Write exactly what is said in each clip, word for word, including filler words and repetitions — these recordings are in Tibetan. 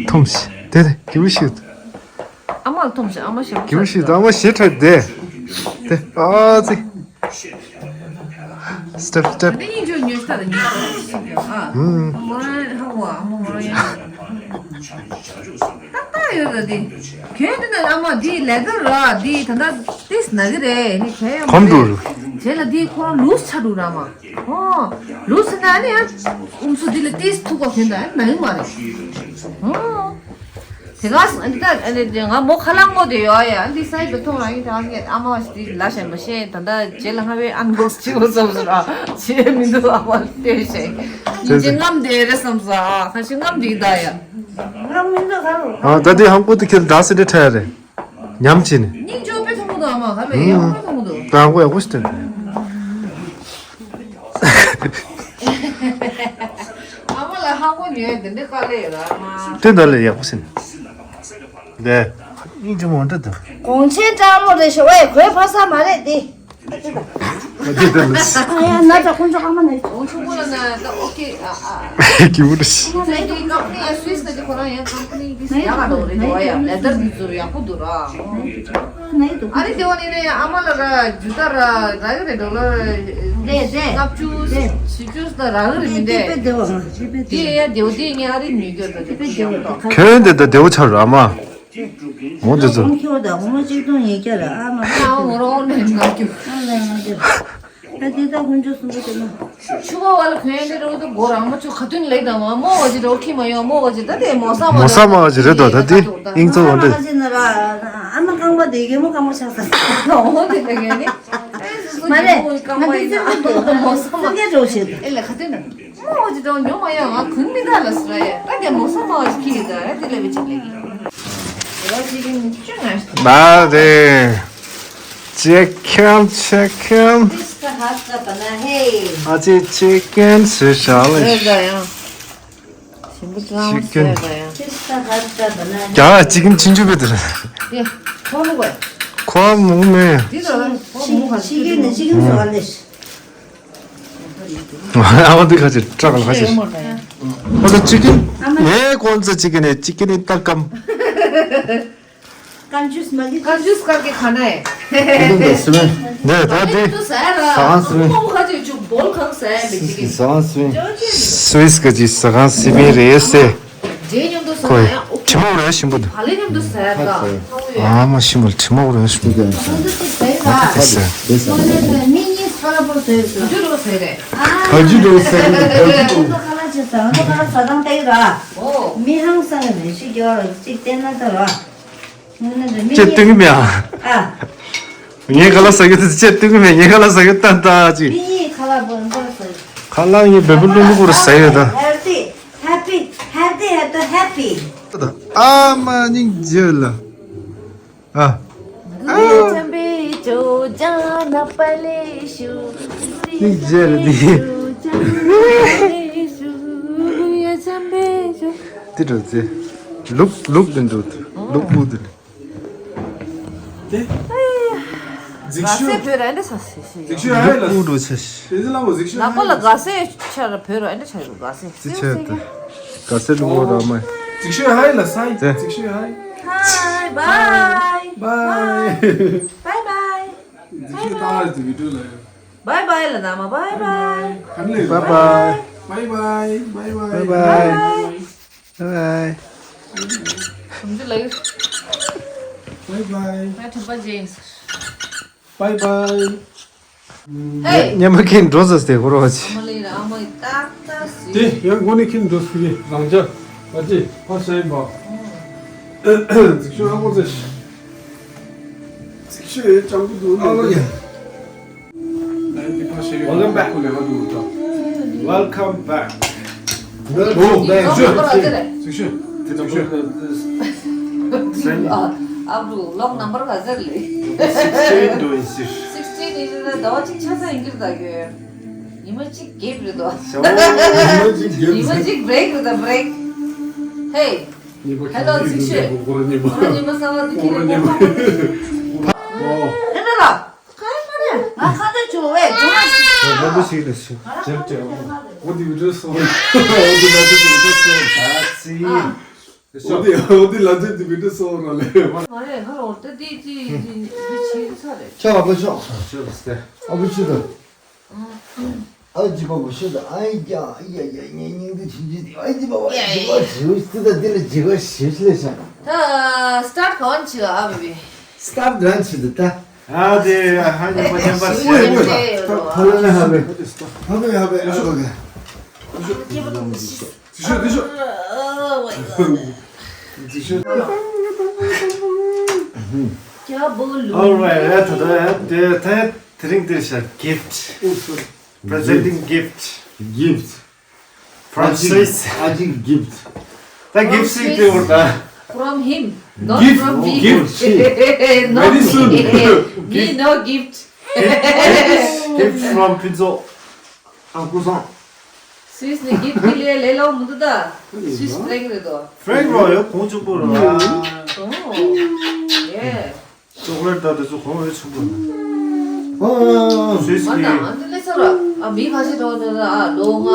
འཐུམ་ཞིག་དེ་རེད། གི་བུ་ཞིག་ཨ་མ་ལ་འཐུམ་ཞིག་ཨ་མ་ཞེ་པོ་གི་བུ་ཞིག་ཨ་མ་ཞེ་ཁྲ་དེ། དེ་ཨ་ཙི། སི་ཊེབ་སི་ཊེབ། འདི་གཉིས་ཆོ་ཉོས་ཤ་ད་ཉོས་ཤ་ཨ། ཨ་མ་རང་ཧ་གོ་ཨ་མ་རང་ཡང་། ཏག་ཏག་ཡོད་ད་དེ། གྱོན་དེ་ན་ཨ་མ་དེ་ལེ་དར་ར་དེ་ད་ད་ཏིས་ན་གི་རེད་ནི་གྱོན་ཡོང་གོམ་འགྲོ་རུ། རྗེས་ལ་དེ་ཁོ་རང་ལུས་ཆ་འགྲོ་ར་མ། ཨོ། ལུས་ཟེར་ན་ནི་ཡང་། ཨུམ་སུ་དེ་ལ་ཏིས་ཐུག་ག་གྱོན་ད་ན་གི་མ་རེད། ཨོ། དེ་ག་ཨ་འདི་ད་ཨ་འདི་ང་མོ་ཁ་ལག་མོ་དེ་ཡོད་ཡ་འདི་སའི་བེ་ཐོང་རང་ཡིན་ད་ངས་ཨ་མ་བ་ཞིག་དེ་ལ་ཞེན་པ་ཤེས་ད་ད་རྗེས་ལ་ང་བའི་ཨན་བོག་སི་བྱེད་དགོས་བསམ་སོང་ར་བྱེད་མི་འདུག་ཨ་མ་ལྟོས་ཤེས་ཡིན་ཅེ་རྔམ་དེ་རེད་བསམ་སོང་ཨ་ཁ་ཤས་རྔམ་དེ་ད་ཡ། ཨ་ད་དེ་ཧང་པོ་དེ་ཁྱེད་འདྲ་སེ་འདྲ་ཁྲ་ཡ་རེད། ཉམས་ཆེ་ནས། སྙིང་རྗེ་པོ་དཔེ་ཐུང་ངུ་འདུག་ཨ་མ་ག་ལ་ཡག་པོ་ཐུང་ངུ་འདུག་དང་པོ་ཡག་པོ་ཞིག་སྟོན། ཨ་མ་ལ་ཧ་གོ་ཉོས་དེ་འདྲའི་དཀའ་ལས་ཡོད་ཨ་མ། སྟོན་ད་ལས་ཡག་པོ་ཞིག་ནས། ལས། སྙིང་རྗེ་མོ་འདྲ་འདུག་གོང་ཆེན་སྤྲང་མོ་རེད་ཤོ་ཨེ་གོས་ཕ་ས་མ་རེད་དེ། ཨ་ཡ་ན་ད་ཁོང་ཚོ་ཨ་མ་ན་ཡི་ཆུང་མོ་ལ་ན་ད་ཨོ་ཁེ་ཨ་ཨ། གི་བུ་རེད། ཁོང་ཚོ་ཀམ་པ་ནི་ཡ་སུས་ན་དེ་ཁོ་རང་ཡང་ཀམ་པ་ནི་ཡག་ག་འགྲོ་རེད་འགྲོ་ཡ་ལེ་དར་གྱི་ཚུར་ཡག་པོ་འདུག་ར། ཨ་རི་དེ་བ་ནི་ནི་ཨ་མ་ལ་ར་ཇུ་ད་ར་ར་གི་རེད་འགྲོ་ལ་ལྔ་བཅུ་བཞི་བཅུ་ད་ར་གི་རེད་མི་འདས། དེ་ཡ་དེ་བ་དེ་ངས་ཨ་རི་ཉོས་རྒྱུ་ད་དེ་དེ་ཡག་པོ་འདུག་ཁྱོད་འདི་ད་དེ་བ་ཆར་ཨ་མ། འོ་དེ་ཚོ། ཁྱོད་ད་འོ་མ་གཅིག་སྟོང་ཉིས་བརྒྱ་ར་ཨ་མ། ཨ་འོ་རོ་ནས་ང་རྒྱུ། ཨ་ལ་ང་རྒྱུ། ད་དེ་ད་ཁོང་ཚོ་གསུམ་པོ་དེ་ན། ཆུ་བ་བ་ལ་ཁོན་དེ་རོ་དུ་སྒོ་རང་མ་ཆུ་ཁ་ཐུན་ལེགས་དང་མ་མོ་བ་ཅི་རོ་ཁི་མ་ཡོང་མོ་བ་ཅི་ད་དེ་མོ་ས་མ་མོ་ས་མ་བ་ཅི་རེད་དོ་ད་དེ་ཨིང་ཚོ་བ་འདི། ཨ་ཅི་ན་ར་ཨ་མ་རྐང་པ་དེ་གེ་མོ་རྐང་པ་ཆགས་ས། འོ་དེ་ད་གེ་ནི། མ་རེད་ང་དེ་ཚོ་མོ་རྐང་པ་ཡིན་ན་མོ་ས་མ་ཡ་རོ་ཤེས། ཨེ་ལ་ཁ་ཐུན་ན། མོ་འོ་ཅི་དང་ཉོ་མ་ཡོང་ང་གུན་མི་ད་ལ་སི་ར་ཡ་ད་ག་མོ་ས་མ་ཅི་ཁི་ད་ར་དེ་ལེ་བི་ཅི་ལེ་གི་ར་ཅི་གི་ཅི་ང་ཤི་ད་རེ་ཅེ་ཁམ་ཅེ་ཁམ། ཨ་ཅེ་ཅེ་ཁམ་སི་ཤ་ལེ། ཞིམ་པོ་ཅང་ཟེར་ད་ཡང་། ཅེ་ཁམ་ཅི་གིན་ཆིན་ཆུ་བེ་དེ་རེད། ཡ་ཁོ་མོ་ག་ཁོ་མོ་མེ། འདི་ད་ཁོ་མོ་ག་ཅི་གི་ནི་ཅི་གིན་ཟེར་བ་ལེ། ཨ་མ་འདི་ཁ་ཅིག་སྐྲག་ལ་ཁ་ཅིག་ཨ་ད་ཅི་ཀིན་ངའི་ཀོན་ཙ་ཅི་ཀིན་ནི་ཅི་ཀིན་ནི་ཏག་ཀམ། ཀན་ཇུས་མ་གི་ཀན་ཇུས་ག་གི་ཁ་ནས། ཀིན་ད་སི་མེ། ནས་ད་འདི་ཏུ་ཟ་ར། ཟ་ཁང་སི་མེ། ཁོང་ཁ་ཅིག་ཅུ་བོལ་ཁང་ཟ་ཡ་མི་ཅི་ཀིན། ཟ་ཁང་སི་མེ། སུ་ཝིས་ག་ཅིག་ཟ་ཁང་སི་མེ་རེད་སེ། རྗེས་མཉམ་དུ་ཟ་ན་ཡང་ཨོ་ཁེ། ཁྱི་མོ་རེ་ཞིམ་པོ་འདུག་ག་ལེ་མཉམ་དུ་ཟ་ཡ་ད། ཨ་མ་ཞིམ་པོ་ཁྱི་མོ་རེ་ཞིམ་པོ་འདུག་ཁ་ཟས། མི་གཉིས་ཁ་ལ་པོ་ཟོས་སོང་། རྒྱུ་རོ་ཟོས་རེད། ཁ་རྒྱུ་རོ་ཟོས་རེད། ཁ་ལ་ཅི་ཟ་ཁ་ལ་ཟ་དང་ཏེ་ར། ཨོ། མི་ཧང་སང་རེ་ཞིག་ཡོད་ར་ཅིག་བལྟས་ན་ད་ར། ཅེས་སྟོན་གི་མེད་ཨ། ཨ། ངས་ཁ་ལག་ཟ་རྒྱུ་དེ་ཅེས་སྟོན་གི་མེད། ངས་ཁ་ལག་ཟ་རྒྱུ་ཏན་ཏན་ཅིག་མི་གཉིས་ཁ་ལག་པོ་འདྲ་ཟ། ཁ་ལག་ངས་བེ་བུ་ལུ་ལུ་གུ་རུ་ཟ་ཡོད་ད། Healthy, happy, healthy, happy, happy. ཨ་མ་སྙིང་རྗེ་ལ། ཨ། སྙིང་རྗེ་ལ་འདི། འདི་འགྲོ་ཚེ། ལུག་ལུག་འདི་འགྲོ། ལུག་སྤུ་འདི། དེ། ག་ཚོད་བོད་ར་འདྲ་ས་སི་སི་ཡོད། གཟིགས་ཞུ་ཧའི་ལ། ལུག་སྤུ་འགྲོ་ཚེ། དེ་ཚེ་ལ་འོ་གཟིགས་ཞུ་ནག་པོ་ལ་ཧའི། ག་ཚོད་ཆར་བོད་ར་འདྲ་ཆར་ཡོད་ག་ཚོད་སི་ཆར་སི་དེ། ག་ཚོད་ལུག་འོ་ར་མ། གཟིགས་ཞུ་ཧའི་ལ་སའི། དེ། གཟིགས་ཞུ་ཧའི། Hi, bye. Bye. Bye bye. གཟིགས་ཞུ་ད་ཨ་ཙི་བི་ཌིའོ་ལ་ཡོད། Bye bye ལ་ན་མ་bye bye. ཧན་ལེ། Bye bye. Bye bye. Bye bye. Bye bye. Bye. Bye. Bye bye. Bye bye. Bye bye. Hey. ཉི་མ་ཁྱེར་འགྲོ་ཟེར་ཏེ་ཧོར་བ་ཅི། ཨ་མ་ལི་ར་ཨ་མ་ཏག་ཏག་སི། དེ་ཡང་མགོ་ནས་ཁྱེར་འགྲོ་ཟེར་གི་རང་ཅག་བ་ཅི་ཕ་ཤ་ཡིན་པ། གཟིགས་ཞུ་ཨ་མ་ཟེར། གཟིགས་ཞུ་ཡོད་ཅང་གི་འདུག་ཨ་ལོ་ཡ། Welcome back. Welcome back. ཨོ་གཟིགས་ཞུ། གཟིགས་ཞུ། གཟིགས་ཞུ། ཨ་ཨ་ལོག་ནམ་བར་ག་ཚོད་རེད། Sixteen འདུག་ཡིན་སྲིད། Sixteen ཡིན་ན་ཟླ་བ་གཅིག་ཆ་ཚང་ཡིན་གྱི་རེད་ད་ཁྱོད། ཉི་མ་གཅིག་གེབ་རེད་དོ། ཉི་མ་གཅིག་གེབ་ཉི་མ་གཅིག་བྷི་རེག་རེད་ད་བྷི་རེག་ཧེ། ཉི་མ་ཧེ་ལོ་གཅིག་གཟིགས་ཞུ། ཁོ་རང་ཉི་མ། ཁོ་རང་ཉི་མ་གསར་པ་འདི་ཁྱེར་ནས་ཉི་མ། ཨོ། ཧེ་ལོ་ལ། ཁ་ཡ་མ་རེད། ང་ཁ་བརྡ་བྱུང་བས་ཁོ་རང་ཞིག་ལ་ཞིག་ཇེབ་ཇེབ། འོ་དེ་བི་ཌིའོ་སོང་། འོ་དེ་ལ་དེ་བི་ཌིའོ་ ཨ། འོ་དེ་འོ་དེ་ལ་ཚོད་དེ་མི་འདྲ་སོང་ར་ལེ། མ་རེད། ཧ་ལོ་ད་དེ་དེ་དེ་དེ་ཆེ་ས་རེད། ཆོག་ཨ་ཕ་ཆོག་ཆོག་སྟེ། ཨ་ཕ་ཆོག་ད། ཨ་ཇི་པ་བུ་ཤོད་ད། ཨ་ཡ་ཡ་ཡ་ངའི་སྙིང་དུ་ཆུང་ཆུང་དེ། ཨ་ཇི་པ་བ་ཇི་པ་ཇི་བ་སི་ད་དེ་ལ་ཇི་པ་ཞིབ་ལེ་ཤ། ད་སི་ཊར་ཊི་ག་བ་བྱེད་ཨ་བི་བི། སི་ཊར་ཊི་ག་བ་བྱེད་ད། ཨ་དེ་ཧ་ཉི་མ་ཉམས་པ་ཞིག་ཧ་ལེ་ཧ་ལེ་ཧ་ལེ་ཧ་ལེ། ཨ་ཁོ་གི། དེ་ཤོད་དེ་ཤོད། དེ་ཤོད། All right, ད་ད་དེ་ད་དེ་རིང་དེ་ཤ་gift. Presenting gift. Gift. From Swiss. ཨ་ཅིག་gift. ད་gift ཞིག་སྤྲད་འོང་ད། From him, not gift, from me. Gift. Not very soon. Me, no gift. Gift, gift from ཕུན་ཚོགས། ཨ་ཀུ་སང་། སུད་སི་ནས་gift དེ་ལས་ལས་སླ་པོ་མི་འདུག་ད། Swiss franc རེད་དོ། Franc རོ་ཡོད་གོང་ཆེན་པོ་རོ། Oh, yeah. ཅོག་ལེ་ཊི་ད་དེ་ཚོ་གོང་ཡོད་ཆེན་པོ་རེད། སུད་སི་གི། ང་ད་ང་ད་ལས་ས་ར། ཨ་མི་ཁ་ཤས་ཐོག་ནས་ཨ་ལོ་ལྔ།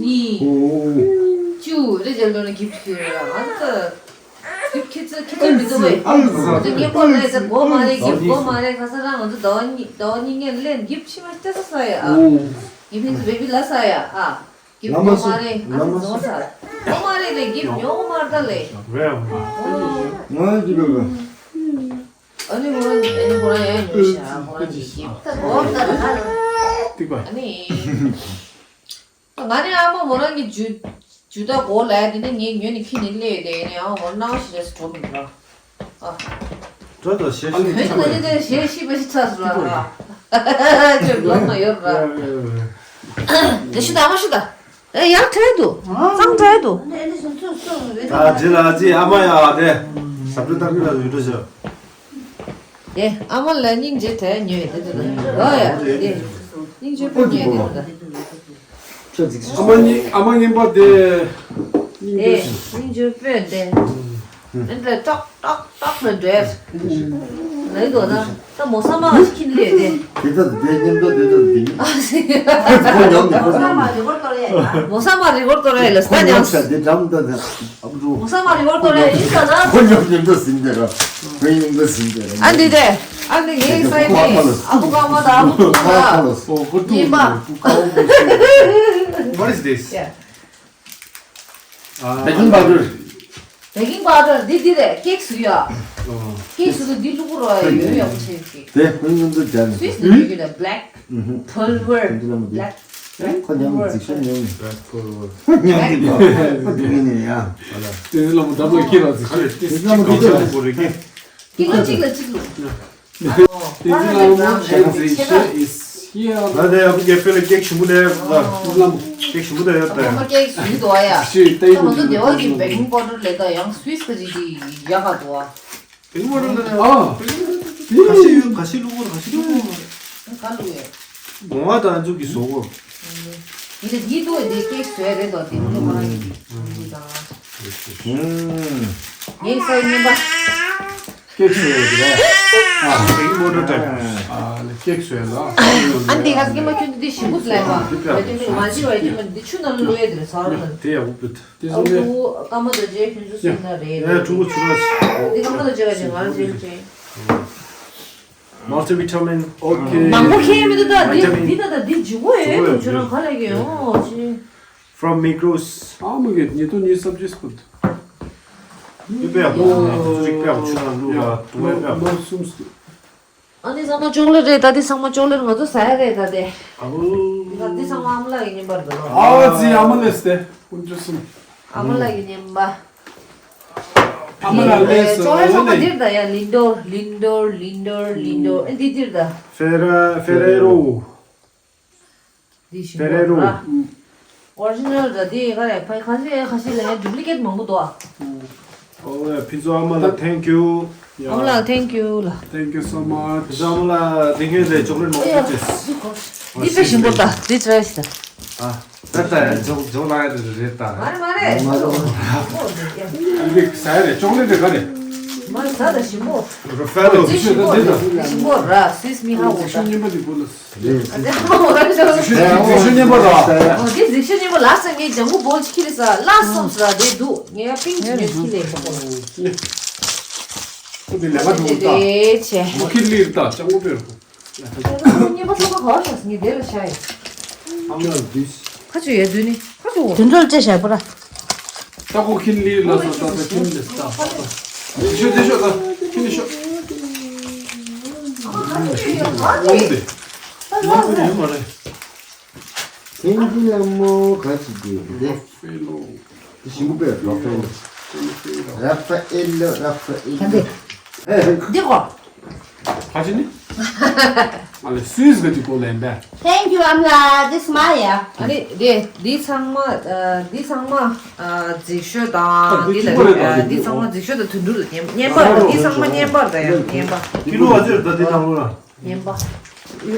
གཉིས། ཅུ་རེ་ཇལ་ལོ་ནས་gift ཁྱེར་ར། ང་ད། ཁྱེད་ཚོ་ཁྱེད་ཚོ་མི་འདུག་བས། ང་ཚོ་ངེད་པོ་ལས་ཚེ་སྒོ་མ་རེད། gift སྒོ་མ་རེད། ཁ་ས་རང་ང་ཚོ་ཟླ་བ་གཉིས་ཟླ་བ་གཉིས་ངས་ལས་gift ཕྱི་མ་སྟེར་ས་ས་ཡ་ཨ། ངེད་ཕན་ཚུན་བེ་བི་ལ་ས་ཡ་ཨ། gift སྒོ་མ་རེད། ང་ཚོ་ཉོ་ས་སྒོ་མ་རེད་ལས། gift ཉོ་མ་རེད་ད་ལས། ང་ཅི་བེ་བེ། ཨ་ནི་ཁོ་རང་ཨ་ནི་ཁོ་རང་ཡང་ཉོ་ཤ་ཁོ་རང་གི་gift ད་སྒོ་ད་ད་ཏིག་པ། ཨ་ནི། ང་ནི་ཨ་མ་མོ་རང་གི་ཇུ་ཇུ་ད་གོ་ལ་དེ་ནི་ངས་ཉོས་ནི་ཁྱི་ནི་ལས་དེ་ནི་ཨ་མ་མོ་རང་ཞིག་རེས་གོ་མི་འདུག་ཨ། འགྲོ་དང་ཞེས་ཨ་ནི་ཁྱོད་ཀྱི་ནི་དེ་ཞེས་ཤི་བ་ཞིག་ཚ་སུ་ར། ཁྱོད་ལོག་ན་ཡོད་ར། དེ་ཤི་ད་ཨ་མ་ཤི་ད། ཨེ་ཡར་བྲལ་འདུག་གཙང་བྲལ་འདུག་ད་ཇི་ལ་ཅི་ཨ་མ་ཡ་དེ་ཟབ་ཏུ་ཏར་གི་ལ་ཡོད་འགྲོ་ཤོག་དེ་ཨ་མ་ལ་སྙིང་རྗེ་དེ་ཉོས་དེ་དེ་ལ་ཡོད་ཡ། དེ་སྙིང་རྗེ་པོ་ཉོས་དེ་དེ་ལ། ཨ་མ་གཉིས་ཨ་མ་གཉིས་པ་དེ་སྙིང་རྗེ། དེ་སྙིང་རྗེ་པོ་དེ་ཨེ་འདྲ་ཏོག་ཏོག་ཏོག་ལ་འདྲེས། ལ་ཡི་དོ་ད་ད་མོ་ས་མ་ཞིག་ཁྱིན་ལས་དེ། དེ་ད་དེ་མཉམ་དུ་དེ་ད་དེ་ཨ་ཟེ། ཁོ་ཉམས་ནས་ཁོ་ཉམས་ནས། མོ་ས་མ་རི་གོར་ཏོ་ར་ཡི་ལ་ས་ཉམས། ཁོ་ཉམས་དེ་འགྲམ་ད་དེ། ཨ་ཕྲུ། མོ་ས་མ་རི་གོར་ཏོ་རེ་ཡིན་ས་ན། ཁོ་ཉོབ་ཉོབ་འདྲ་ཟིན་དེ་ར། ཁོ་ཉོབ་འདྲ་ཟིན་དེ་ར། ཨ་འདི་དེ། ཨ་འདི་ངའི་སའི་ནས་ཨ་ཁུ་ཀརྨ་དང་ཨ་ཁུ་ཐུག་ལ། ཨོ་ཁོ་ཐུག་ཡིན་པ། ཁོ་ཁོ་ཁོ། What is this? Yeah. Baking powder. Baking powder འདི་འདི་རེད། ཀེག་བཟོ་ཡ། ཀེག་བཟོ་དུས་འདི་བླུག་གོ་ར་ཡོད་ཡག་པོ་བྱས་ཀྱི། དེ་ཁོ་ཉོབ་འདྲ་རྒྱ་ནས། Swiss ནས་ཡོད་ཀྱི་ན་black pulver། Black ཁོ་ཉམས་འཛིགས་ཤོར་ཉམས། Black pulver། ཉམས་འཛིགས་ཁོ་ཉམས་འཛིགས་ནས་ཡ། དེ་ལ་མོ་ད་མ་ཁྱེད་རང་འཛིགས་ཤོར། དེ་ལ་མོ་ཁྱེད་རང་འཛིགས་ཤོར། ཀི་ལོ་གཅིག་ལ་གཅིག་ལ། དེ་ལ་མོ་ཁྱེད་འཛིགས་ཤོར་is here། ད་དེ་ཡ་བུ་གེ་ཕེ་ལ་ཀེག་ཞིམ་པོ་ལས་ད། ཀེག་ཞིམ་པོ་ད་ཡོད་ད། ཨ་མ་ཀེག་བཟོས་འདུག་ཨ་ཡ། ཞེས་ད་ང་ཚོ་སྡེ་བ་གི་baking powder ལས་ད་ཡང་Swiss ག་ཅིག་གི་ཡག་ག་འདུག་ཨ། དེ་མོ་རེད་ལ། ཨ། ཁ་ཤས་ཡོད། ཁ་ཤས་བླུག་གོ། ཁ་ཤས་བླུག་གོ། ཁ་བླུག་ཡོད། སྒོ་ང་དང་ཚུགས་ཀྱི་བཟོ་གོ། ཡིན་ད་འདི་ཏོ་འདི་ཀེག་བཟོས་རེད་དོ། དེ་མོ་ཁོ་རང་གི་འདི་དང་། ངའི་སའི་སྨན་པ། ཀེག་བཟོས་རེད་དེ་ར། ཨ་ཀེག་མོ་ཊ་ཊེབ། ཨ་ལེ་ཀེག་བཟོས་ལ། ཨ་འདི་ག་ཟིག་མ་ཁྱོད་འདི་ཞིམ་པོ་ལས་པ། འདི་ཕ་མ་འདི་བ་ཡི་འདི་ཆུ་ནང་ལ་བླུག་ཡས་དེ་རེད་ཟ་ར། དེ་ཡག་པོ་བུད། དེ་ཨ་བཟོ་ནས། ཁུ་ཀརྨ་རྡོ་རྗེ་ཁྱོད་ཚོ་སུ་ན་རེད། ཨེ་ཕྲུ་གུ་ཚུར་ར། འདི་ཀརྨ་རྡོ་རྗེ་ག་ཅིག་ང་རང་ཚོའི་ལུགས་ཅན། Multivitamin. Okay. མང་པོ་ཁྱེར་མི་འདུག་ད་འདི། Vitamin. འདི་ད་ད་འདི་ཇི་གོ་ཡོད་དུ་ཁྱོད་རང་ག་ལ་གི་ཡོང་ཅི། From Migros. ཨ་མ་གི་ཉེ་དུ་ཉེ་སབ་ཇི་སི་ཕུད། འདི་པའི་ཨ་མ་ཚོ་ཅིག་པའི་ཨ་མ་ཆུ་ནང་བླུགས་ལ་དུང་བའི་པའི་ཨ་མ། ལོ་གསུམ་སུ། ཨ་ནི་ཚང་མ་ཅོག་ལེ་ཊི་རེད་ད། འདི་ཚང་མ་ཅོག་ལེ་ཊི་ང་ཚོ་ཟ་ཡ་རེད་ད་དེ། ཨ་བུ། འདི་ཚང་མ་ཨ་མ་ལགས་ཀྱི་རྔན་པ་རེད་ལོ། ཨ་ཙི་ཨ་མ་ལས་ཏེ་ཀུན་ཅོ་སུམ། ཨ་མ་ལགས་ཀྱི་རྔན་པ། ཨ་མ་ལགས་ལས་ཅོག་ལེ་ཊི་ཚང་མ་འདིར་ད་ཡ། Lindor Lindor Lindor Lindor ཨེ་འདི་འདིར་ད། Ferre- Ferrero. འདི་ཞིམ་པོ་ར། Ferrero. Original ར་འདི་ག་རེ་ཕ་ཁ་ཤས་ཁ་ཤས་ལ་ཡ་duplicate མང་པོ་འདུག་ཨ། ཨོ་ཡ་ཕི་ཛོ་ཨ་མ་ལ་thank you. ཨ་མ་ལ་thank you ལ། Thank you so much. ཕི་ཛོ་ཨ་མ་ལ་འདི་ངས་ལས་ཅོག་ལེ་ཊི་མང་པོ་ཅེས། འདི་དཔེ་ཞིམ་པོ་ད། འདི་try ཞིག་ད། ཨ་ད་ད་ཡ་ཅོག་ཅོག་ལ་ཡ་རེད་ད། མ་རེད་མ་རེད། འདི་ཟ་ཡ་རེད། ཅོག་ལེ་ཊི་རེད་ག་རེད། མ་ཟ་ད་ཞིམ་པོ། ར་ཧྥེ་ལོ། འདི་ཞིམ་པོ་ར། འདི་ཞིམ་པོ་ར། སུས་མི་ཧ་འོ་ད། ཞིམ་པོ་འདི་གོ་ལ། འདི་ཞིམ་པོ་ར། འོ་འདི་ཟིག་ཞིམ་པོ་ལ་སང་ངས་ལྗང་གུ་བོལ་ཅིག་ཁྱེར་ས་ལ་སོང་ས་ར་དེ་འདུག་ངས་པིང་ཅིག་ཉོས་ཁྱེར་ལས་ཁོ། འདི་ལས་ཀ་འདུག་ད། ཁྱེད་ལིར་ད་ལྗང་གུ་པེར་ཁོ། ཉེས་པ་ཚང་མ་ག་བར་ཤག་ངས་དེ་ལ་ཤ་ཡིན། ཨ་མ་འདི། ཁ་ཆུ་ཡོད་དུས་ནི་ཁ་ཆུ་འོ། དུད་འགྲོ་ལ་སྤྲད་བཞག་པ་ར། ལྟ་སྒོ་ཁྱིམ་ལི་ལ་སོ་ལྟ་ས་ཁྱིམ་ལི་ལྟ་ལྟ། དེ་ཤོད་དེ་ཤོད་ད་ཁྱིམ་ལི་ཤོད། འོང་དེ། འོང་དེ་ཡོད་མ་རེད། ཐེངས་འདི་ལ་མོ་ག་ཅིག་དགོས་འདི། ཕེ་ལོ། དེ་ཞིམ་པོ་པས་ར་ཧྥེ་ལོ། ར་ཧྥེ་ཨེ་ལོ་ར་ཧྥེ་ཨེ་ལོ། འདི་གོ། ཕ་ཆི་ནི། ང་ལ་སུས་ག་ཅིག་གོ་ལེན་པས། Thank you, Amla. This Maya. ཨ་ནི་དེ་འདི་ཚང་མ་ཨ་འདི་ཚང་མ་ཨ་རྫིག་ཤོས་དང་འདི་ལ་འདི་ཚང་མ་རྫིག་ཤོས་དང་དུད་འགྲོ་ལ་བསྙེན་པ་འདི་ཚང་མ་བསྙེན་པ་རེད་ཡ་བསྙེན་པ། ཀི་ལོ་བ་ཅིར་ད་འདི་དང་ལོ་ལ། བསྙེན་པ།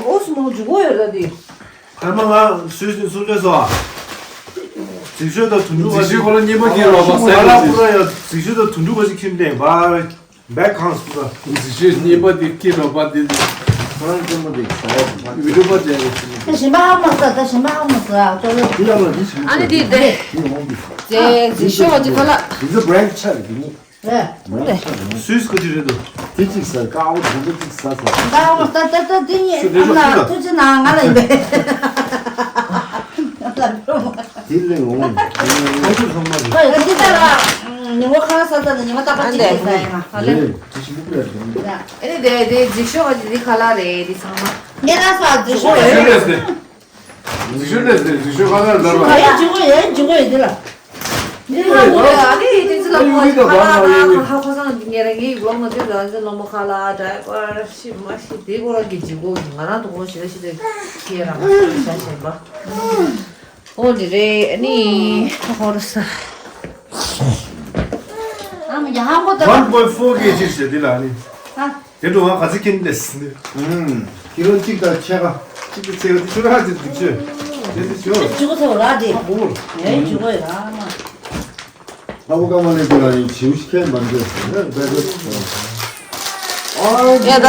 ཨོ་སི་མོ་འཇུག་གོ་ཡོད་ད་འདི། ཨ་མ་ང་སུས་ནི་སུ་ལས་སོ། རྫིག་ཤོས་དང་དུད་འགྲོ་བ་ཅིག་ཁོ་ལ་བསྙེན་པ་སྐྱེས་རོགས་པ་སའི་ལ་པུ་ར་ཡ་རྫིག་ཤོས་དང་དུད་འགྲོ་བ་ཅིག་ཁྱིམ་དེ་བ། བེག་ཁང་སུ་ད། འཛི་ཤོད་གཉིས་པ་དེ་ཀི་རོ་པ་དེ་དེ། ཁོ་རང་ཅན་པོ་དེ་ཟ་ཡ་ཟིན་པ། བི་ཌིའོ་པ་དེ་རེད་ཟིན། ད་ཞིམ་པ་ཧ་མ་ཟ་ད་ཞིམ་པ་ཧ་མ་ཟ་ཨ་ཅོ་ལོ། དེ་ལ་ལ་དེ་ཞིམ་པོ། ཨ་ནི་དེ་དེ། དེ་འོང་དེ་ཟ། དེ་འཛི་ཤོད་བ་ཅི་ཁ་ལ། དེ་ཚོ་བྷེ་རེན་ཆ་རེད་དེ་གཉིས། རེད། སུས་ཁོ་ཅི་རེད་འདུག་དེ་གཅིག་ཟ་ཀ་ཨོ་དེ་ཚོ་གཅིག་ཟ་ཟ། ད་ཧ་མ་ཟ་ད་ད་དེ་གཉིས་ཨ་ལ་ཐུགས་རྗེ་གནང་ང་ལ་ཡིན་པས། དེ་ལས་འོང་། ཁོ་ཚོ་ཚང་མ་རེད། ཨ་འདི་ལྟར་ཉིན་མོ་ཁ་ལག་ཟ་ད་ནི་ཉི་མ་རྟག་པར་གཅིག་གཅིག་ཟ་ཡིན་ང་། ཨ་ལེ། རེད། དེ་ཞིམ་པོ་རེད། ཨ་ནི་དེ་དེ་འཛི་ཤོད་བ་ཅི་འདི་ཁ་ལག་རེད་འདི་ཚང་མ། ངས་ལ་ས་འཛི་ཤོད་རེད། འཛི་ཤོད་རེད་དེ། འཛི་ཤོད་རེད་དེ་འཛི་ཤོད་ཁ་ལག་ལར་བ། ཡ་ཡ་འཇུ་གོ་ཡ་འཇུ་གོ་ཡ་འདི་ལ། འདི་ལ་མོ་རེད། ཨ་ནི་དེ་ཚོ་ལ་མོ་ཁ་ལག་ཁ་ཁ་ཁ་སང་ངེ་ར་ངའི་ལོ་མ་དེ་ལ་འཛི་ལོ་མོ་ཁ་ལག་ཌའི་པར་ཤི་མ་ཤི་དེ་གོ་ར་གི་འཇུ་གོ་གི་ང་རང་དུ་གོ་ཤི་ལ་ཤི་དེ་ཁྱེད་རང་ཤ་ཞེན་པ། ཨོ་ནི་རེད། ཨ་ནི་ཧོ་ར་ས། ཨ་མ་ཡ་ཧ་མོ་ད། One point four kg ཞེས་འདི་ལ་ནི། ཨ། དེ་འགྲོ་བ་ག་ཚོད་ཀྱིན་ལས་ཟིན། ཨུམ། ཀི་ལོ་གཅིག་དང་ཕྱེད་ཀ་གཅིག་ཏུ་ཚེ་བ་དེ་ཆུ་རག་ཅིག་འདུག་ཆོས། དེ་དེ་ཆོས། ཅི་གོ་ཚེ་བ་རག་དེ། ཨ་ཧོ། ངའི་ཅི་གོ་ཡ་རག་མ། ཨ་ཁུ་ཀ་མ་ལེ་དེ་ལ་ཡིན་བྱིའུ་ཤི་ཁན་མ་འདོད་ཟེར་ན་བེ་བེ། ཨ་ཡ་ད།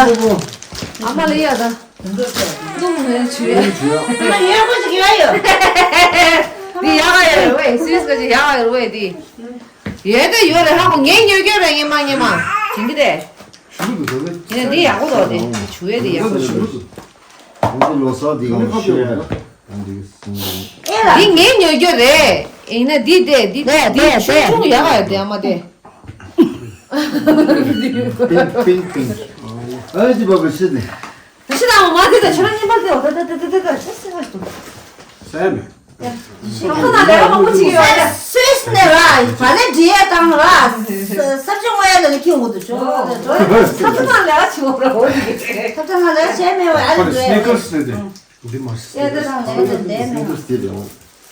ཨ་མ་ལེ་ཡ་ད། ལུང་ནས་བྱུས། ལུང་བྱུས། ཨ་ཡོད་པོ་ཞིག་ཡོད་ཡོད། འདི་ཡག་ཡོད་རེད་བས་སུས་ཀ་ཅིག་ཡག་ཡོད་རེད་བས་འདི། ཡོད་ད་ཡོད་རེད་ཧ་གོ་ངས་ཉོ་རྒྱུ་རེད་ངས་མ་ཉོས་མ། བྱིན་གི་རེད། ཞུ་གི་འདུག་ད་ལེ། ངས་འདི་ཡག་པོ་འདུག་དེ་བྱུས་ཡོད་འདི་ཡག་པོ་འདུག་ཞུ་གི་འདུག་ཨ་འདི་ལོ་གསར་འདི་ཡང་ཞུ་ཡ། ཨ་འདི་སུང་། འདི་ངས་ཉོ་རྒྱུ་རེད། ཡིན་ན་འདི་དེ་འདི་དེ་འདི་ཆུང་ཆུང་ཡག་ཡོད་དེ་ཨ་མ་དེ། པིང་པིང་པིང་། ཨ་ཅི་བ་བ་ཤི་ནི། ད་ཤི་ད་མ་དེ་ད་ཁྱོད་རང་གཉིས་པར་དེ་འོ་ད་ད་ད་ད་ད་ད་ཤི་སི་མ་ཤི་ཏུ། ཟས་མེད། ད་ཁོ་ན་ལས་ཀ་མང་པོ་ཅིག་ཡོད་རེད། སུས་ནས་ར་བ་ལས་འདྲི་ཡས་དང་ར་ས་ཆུ་ངོ་ཡས་ལ་ནི་ཁྱི་འོ་དུ་ཆུ་འོ་དུ་ཆུ། ད་ཁོ་ན་ལས་ཀ་ཆུ་འོ་ར་འོ་དུ་ཁྱི། ད་ཁོ་ན་ལས་ཀ་བྱས་མེད་བ་ཨ་ལ་འདྲི་ཡས། སི་ནི་ཀར་སི་རེད་དེ། འདི་མ་ཤེས། ཡ་ད་དང་ལས་ཀ་འདི་མེད། སི་ནི་ཀར་སི་དེ་རེད་འོང་།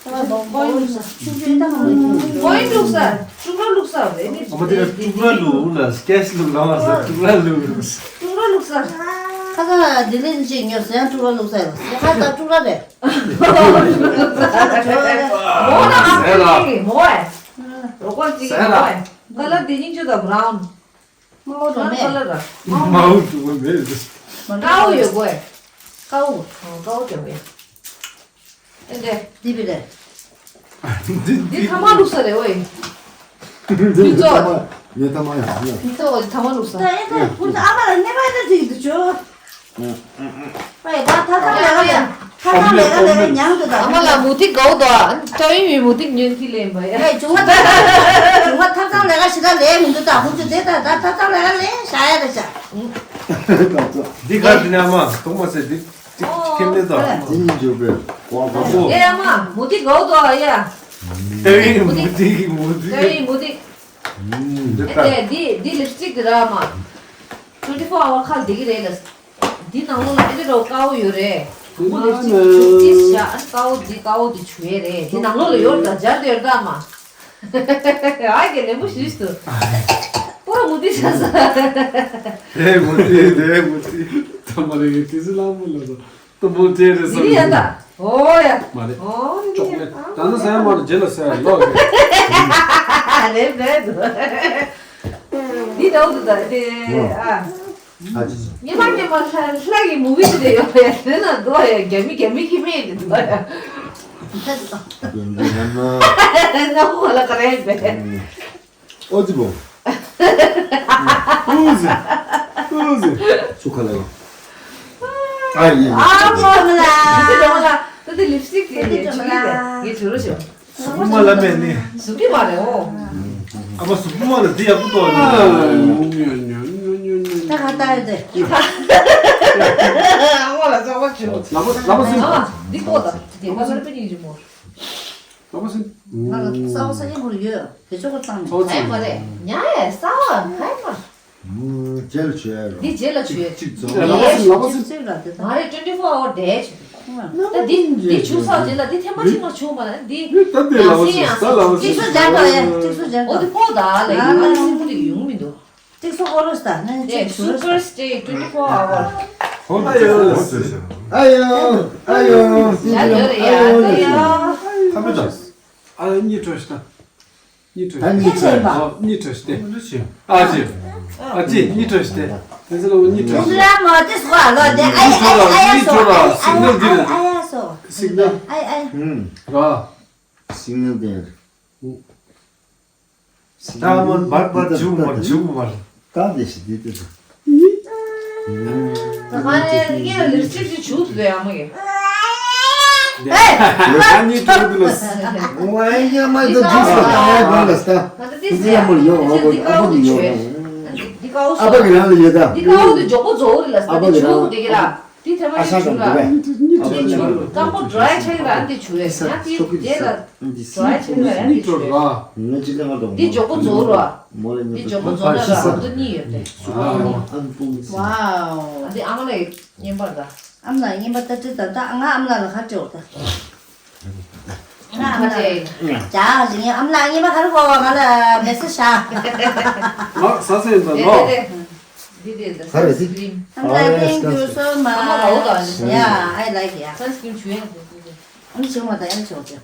ཀོ་ཡིན་ལུག་ས། ཆུང་ཆུང་ད་མ་ཡིན། ཀོ་ཡིན་ལུག་ས། ཀྲུང་ར་ལུག་ས་རེད་ནི། ཨ་མ་དེ་ལ་ཀྲུང་ར་ལུག་ལ་སྐད་ལུག་ལ་བ་ས་ཀྲུང་ར་ལུག་ལུག་ས། ཀྲུང་ར་ལུག་ས། ཁ་ས་དེ་ལས་ཅིག་ཉོ་ཟེར་ཡང་ཀྲུང་ར་ལུག་ས་ཡོད་ཟེར་ཁ་ད་ཀྲུང་ར་རེད། ལུག་ས་ད་ཆོ་རེད། འོ་ན་ཨ་ཟེར་ལ། ཁོ་ཅིག་མོ་ཨེ། རོ་ཀོ་ཅིག་ཟེར་ལ། མོ་ཨེ། ཀ་ལར་དེ་གཉིས་ཆུ་དང་བྷ་རའུན། མ་འོ་འགྲོ་མེད། མ་འོ་འགྲོ་མེད། ཀའོ་ཡོད་གོ་ཨེ། ཀའོ། ཀའོ་འགྲོ་མེད། ཨེ་འདྲེ། འདི་བི་རེད། འདི་ཐ་མ་ལུག་ས་རེད་ཝེ། འདི་ཚོ། ངས་ཐ་མ་ཡང་ཡང་། འདི་ཚོ་ཐ་མ་ལུག་ས། ད་ཨེ་ད་ཁོང་ཚོ་ཨ་མ་ལ་ཉེས་པ་ད་ཅིག་འདུག་ཅོ། ཨེ་ད་ཐ་ཐ་ལས་ཀ་ལས་ཐ་ཐ་ལས་ཀ་ལས་ཀ་ཉང་དུ་ད། ཨ་མ་ལ་མུ་ཏིག་གའོ་དོ། ཨ་ནི་ཏྲ་ཡིན་མི་མུ་ཏིག་ཉོན་ཁི་ལེན་པ་ཡ། ཨེ་བྱུང་བ་ད་བྱུང་བ་ཐ་ཐ་ལས་ཀ་ཞེ་དྲག་ལས་མི་འདུག་ད་ཁོང་ཚོ་དེ་ད་ད་ཐ་ཐ་ལས་ཀ་ལས་བྱ་ཡ་རེད་བྱ། འདི་ག་དེ་ནས་ཨ་མ་གཏོང་མ་ཟེར་འདི། ཁྱེད་མེད་དོ། འདི་གཉིས་འཇོག་པའི་ཀོ་ཀོ་ཀོ། ཨེ་ཨ་མ་མུ་ཏིག་གའོ་དོ་ཨ་ཡ། ཏེ་མུ་ཏིག་མུ་ཏིག་མུ་ཏིག་ཏེ་མུ་ཏིག་འདི་ལྟ། ཨེ་ཏེ་འདི་འདི་ལིབ་སི་ཊིག་འདི་ར་མ། ཊུ་ཝེན་ཊི་ཕོར་ཨ་ཝར་ཁ་འདི་གི་རེད་ལ། འདི་ནང་ལོགས་ལ་ཨེ་འདྲ་རོ་ཀའོ་ཡོད་རེད། དང་པོ་ལིབ་སི་ཊིག་བྱུག་ཅིག་བྱ། ཨ་ཀའོ་འདི་ཀའོ་འདི་བྱུག་ཡས་རེད། འདི་ནང་ལོགས་ལ་ཡོད་ད་སྦྱར་དེ་ཡོད་ད་མ། ཨ་ཀེ་ལེན་པོ་ཞུས་སུ། པོ་ར་མུ་ཏི་ཤ་ས། དེ་མུ་ཏི་དེ་མུ་ཏི། ཐ་མ་རེ་གི་ཏི་སི་ལ་མུ་ལ་ད། ཏུ་མུ་ཏི་རེ་ས། འདི་ཡ་ད། ཨོ་ཡ། མ་རེད། ཨོ་འདི་ཅོག་ལེ་ཡ། ད་ནི་ས་ཡ་མ་རེད་རྗེས་ལ་ས་ཡ་ལོག་རེད། རེད་རེད། འདི་འདྲ་བོ་འདུག་ད་དེ་ཨ། ཨ་ཅི་ཅི། ཉི་མ་ཉི་མ་ལྷ་ལྷ་གི་མུ་བི་དེ་ཡོད་ཡ་དེ་ན་འདུག་ཡ། རྒྱ་མི་རྒྱ་མི་ཁྱི་མེད་དེ་འདུག་ཡ། རྒྱ་མི་ན་ཁོ་ལ་ཀ་རེ་བས། ཨོ་ཙི་བོ། ཨུ་ཙི། ཨུ་ཙི། ཚུ་ཁ་ལ་ཡོད། ཨ་ཡེ། ཨ་མོ་ལ། ད་དེ་ལིབ་སི་ཊིག་དེ་ལས་ཆུ་ཡི་རེད། ངས་བྱོས་རོགས་བྱོས། གཟུགས་པོ་མ་ལ་མེད་ནི། གཟུགས་ཀྱི་མ་རེད་འོ། ཨ་ཕ་གཟུགས་པོ་མ་ལ་འདི་ཡག་པོ་འདུག་ཨ་ནི། ད་ག་ལྟ་ཡོད་དེ། ཨ་མ་ལ་ཚ་བ་བྱོས། ལ་མོ་ལ་མོ་སིན། ཨ་འདི་ཀོ་ད་དེ་མ་ལ་པེ་ཉིན་རི་མོ། ལ་མོ་སིན། ང་ལ་ས་བ་ས་ཡིན་པོ་ཡོད། དེ་ཆོག་གོ་བཏང་ནས། ཚ་བ་ཚིམ། ཡ་མ་རེད། ཉ་ཡ་ས་བ་ག་ཡ་མ། རྗེས་ལ་བྱོས་ཡ་རོ། འདི་རྗེས་ལ་བྱོས། གཅིག་རྫོགས། ལ་མོ་སིན། ལ་མོ་སིན། མ་རེད། twenty four hour day་བྱོས། ད་འདི་འདི་བྱུག་ཚར་རྗེས་ལ་འདི་ཐེངས་མ་གཅིག་མ་བྱུག་མ་ལ་འདི། འདི་ད་འདི་ལ་མོ་སིན། ཡང་ས་ལ་མོ་སིན། གཅིག་སུ་སྦྱར་དང་ཡ། གཅིག་སུ་སྦྱར་དང་། འོ་འདི་ཀོ་ད་ལ་ཡིན་ང་སྲིན་མོ་འདི་ཡོང་མི་འདུག་གཅིག་སུ་ཀོ་རོ་སྟ་ནས་གཅིག་སུ་ཀོ་རོ་སྟ། Super Stay twenty four hour། ཨ་ཡོ། ཨ་ཡོ། ཡ་ཡོ་ཡ་ཡ། ཁ་མི་ད། ཨ་གཉིས་འཕྲོ་ཤི་ད། གཉིས་འཕྲོ་ད་ཤི། གཉིས་འཕྲོ། ཨ་གཉིས་འཕྲོ་ཤི་སྟེ། ཨ་ཅེ། ཨ་ཅེ་གཉིས་འཕྲོ་ཤི་སྟེ། དེ་ཚོ་ལ་གཉིས་འཕྲོ་ཤི། ལ་མོ་དེ་སུ་ཨ་ལོ་དེ་ཨ་ཡ་ཨ་ཡ་ཨ་ཡ་སོ། ཨ་ཡ་ཨ་ཡ་སོ། སིག་ནལ། ཨ་ཡ་ཨ་ཡ། ར། སིག་ནལ་དེ། ད་མར་བར་བར་བྱུག་མར་བྱུག་མར། ད་དེ་ཞིག་དེ་དེ་དེ། ད་ག་ནས་ངས་ལིབ་སི་ཊིག་ཅིག་བྱུག་ཐུབ་ཡ་མ་གི། ཨེ། ད་གཉིས་བྱུག་དུ་ལ། ཝའི་ཡ་མ་ད་ཇུས་ལ་ད་ཝའི་ད་ལ་ས། ད་དེ་ཡ་མ་ཡོ་ཨ་ཨ་ཨ་ཡོ། འདི་ཀའོ་དུ་འཇོག་པོ་རྫོགས་རེད་ལ་ས། ཨ་ཕ་གི་རང་ལ་ཡོད་ད། འདི་ཀའོ་དུ་འཇོག་པོ་རྫོགས་རེད་ལ་ས། ཨ་ཕ་གི་རང་ལ། འདི་བྱུག་དེ་གི་ལ། འདི་ཐེངས་མ་ཞིག་བྱུག་ར། འདི་བྱུག་སྐམ་པོ་ཌ་རའི་ཆགས་ཀྱི་ར། འདི་བྱུག་རེད་ཡང་འདི་རྗེས་ལ་ཌ་རའི་ཆགས་ཀྱི་ར། ཡང་འདི་བྱུག་རེད། འདི་འཇོག་པོ་རྫོགས་ར། འདི་འཇོག་པོ་རྫོགས་ན་ར་འདི་གཉིས་ཡོད་རེད། ཝའོ། འདི་ཨ་མ་ལ་རྔན་པར་ད། ཨ་མ་ལ་རྔན་པར་ད་ཅི་ད་ད་ང་ཨ་མ་ལ་ལ་ཁ་སྤྲད་འོ་ད། ང་ཨ་མ་ལ་ཇ་ཞིག་ཨ་མ་ལ་རྔན་པ་ག་རེ་གོ་ང་ལ་མེ་སེ་ཤ། ང་ཟ་ས་ཡིན་ད་ལོ། འདི་འདི་འདི་ག་རེ་འདི། ཨ་མ་ལ་thank you so much། ཨ་མ་ལ་འོ་ད་ལ། Yeah, I like it. Sunscreen བྱུག་ཡ་འདི་འདི། ཨ་མ་བྱུག་མ་ད་ཡ་བྱུག་ཅེ།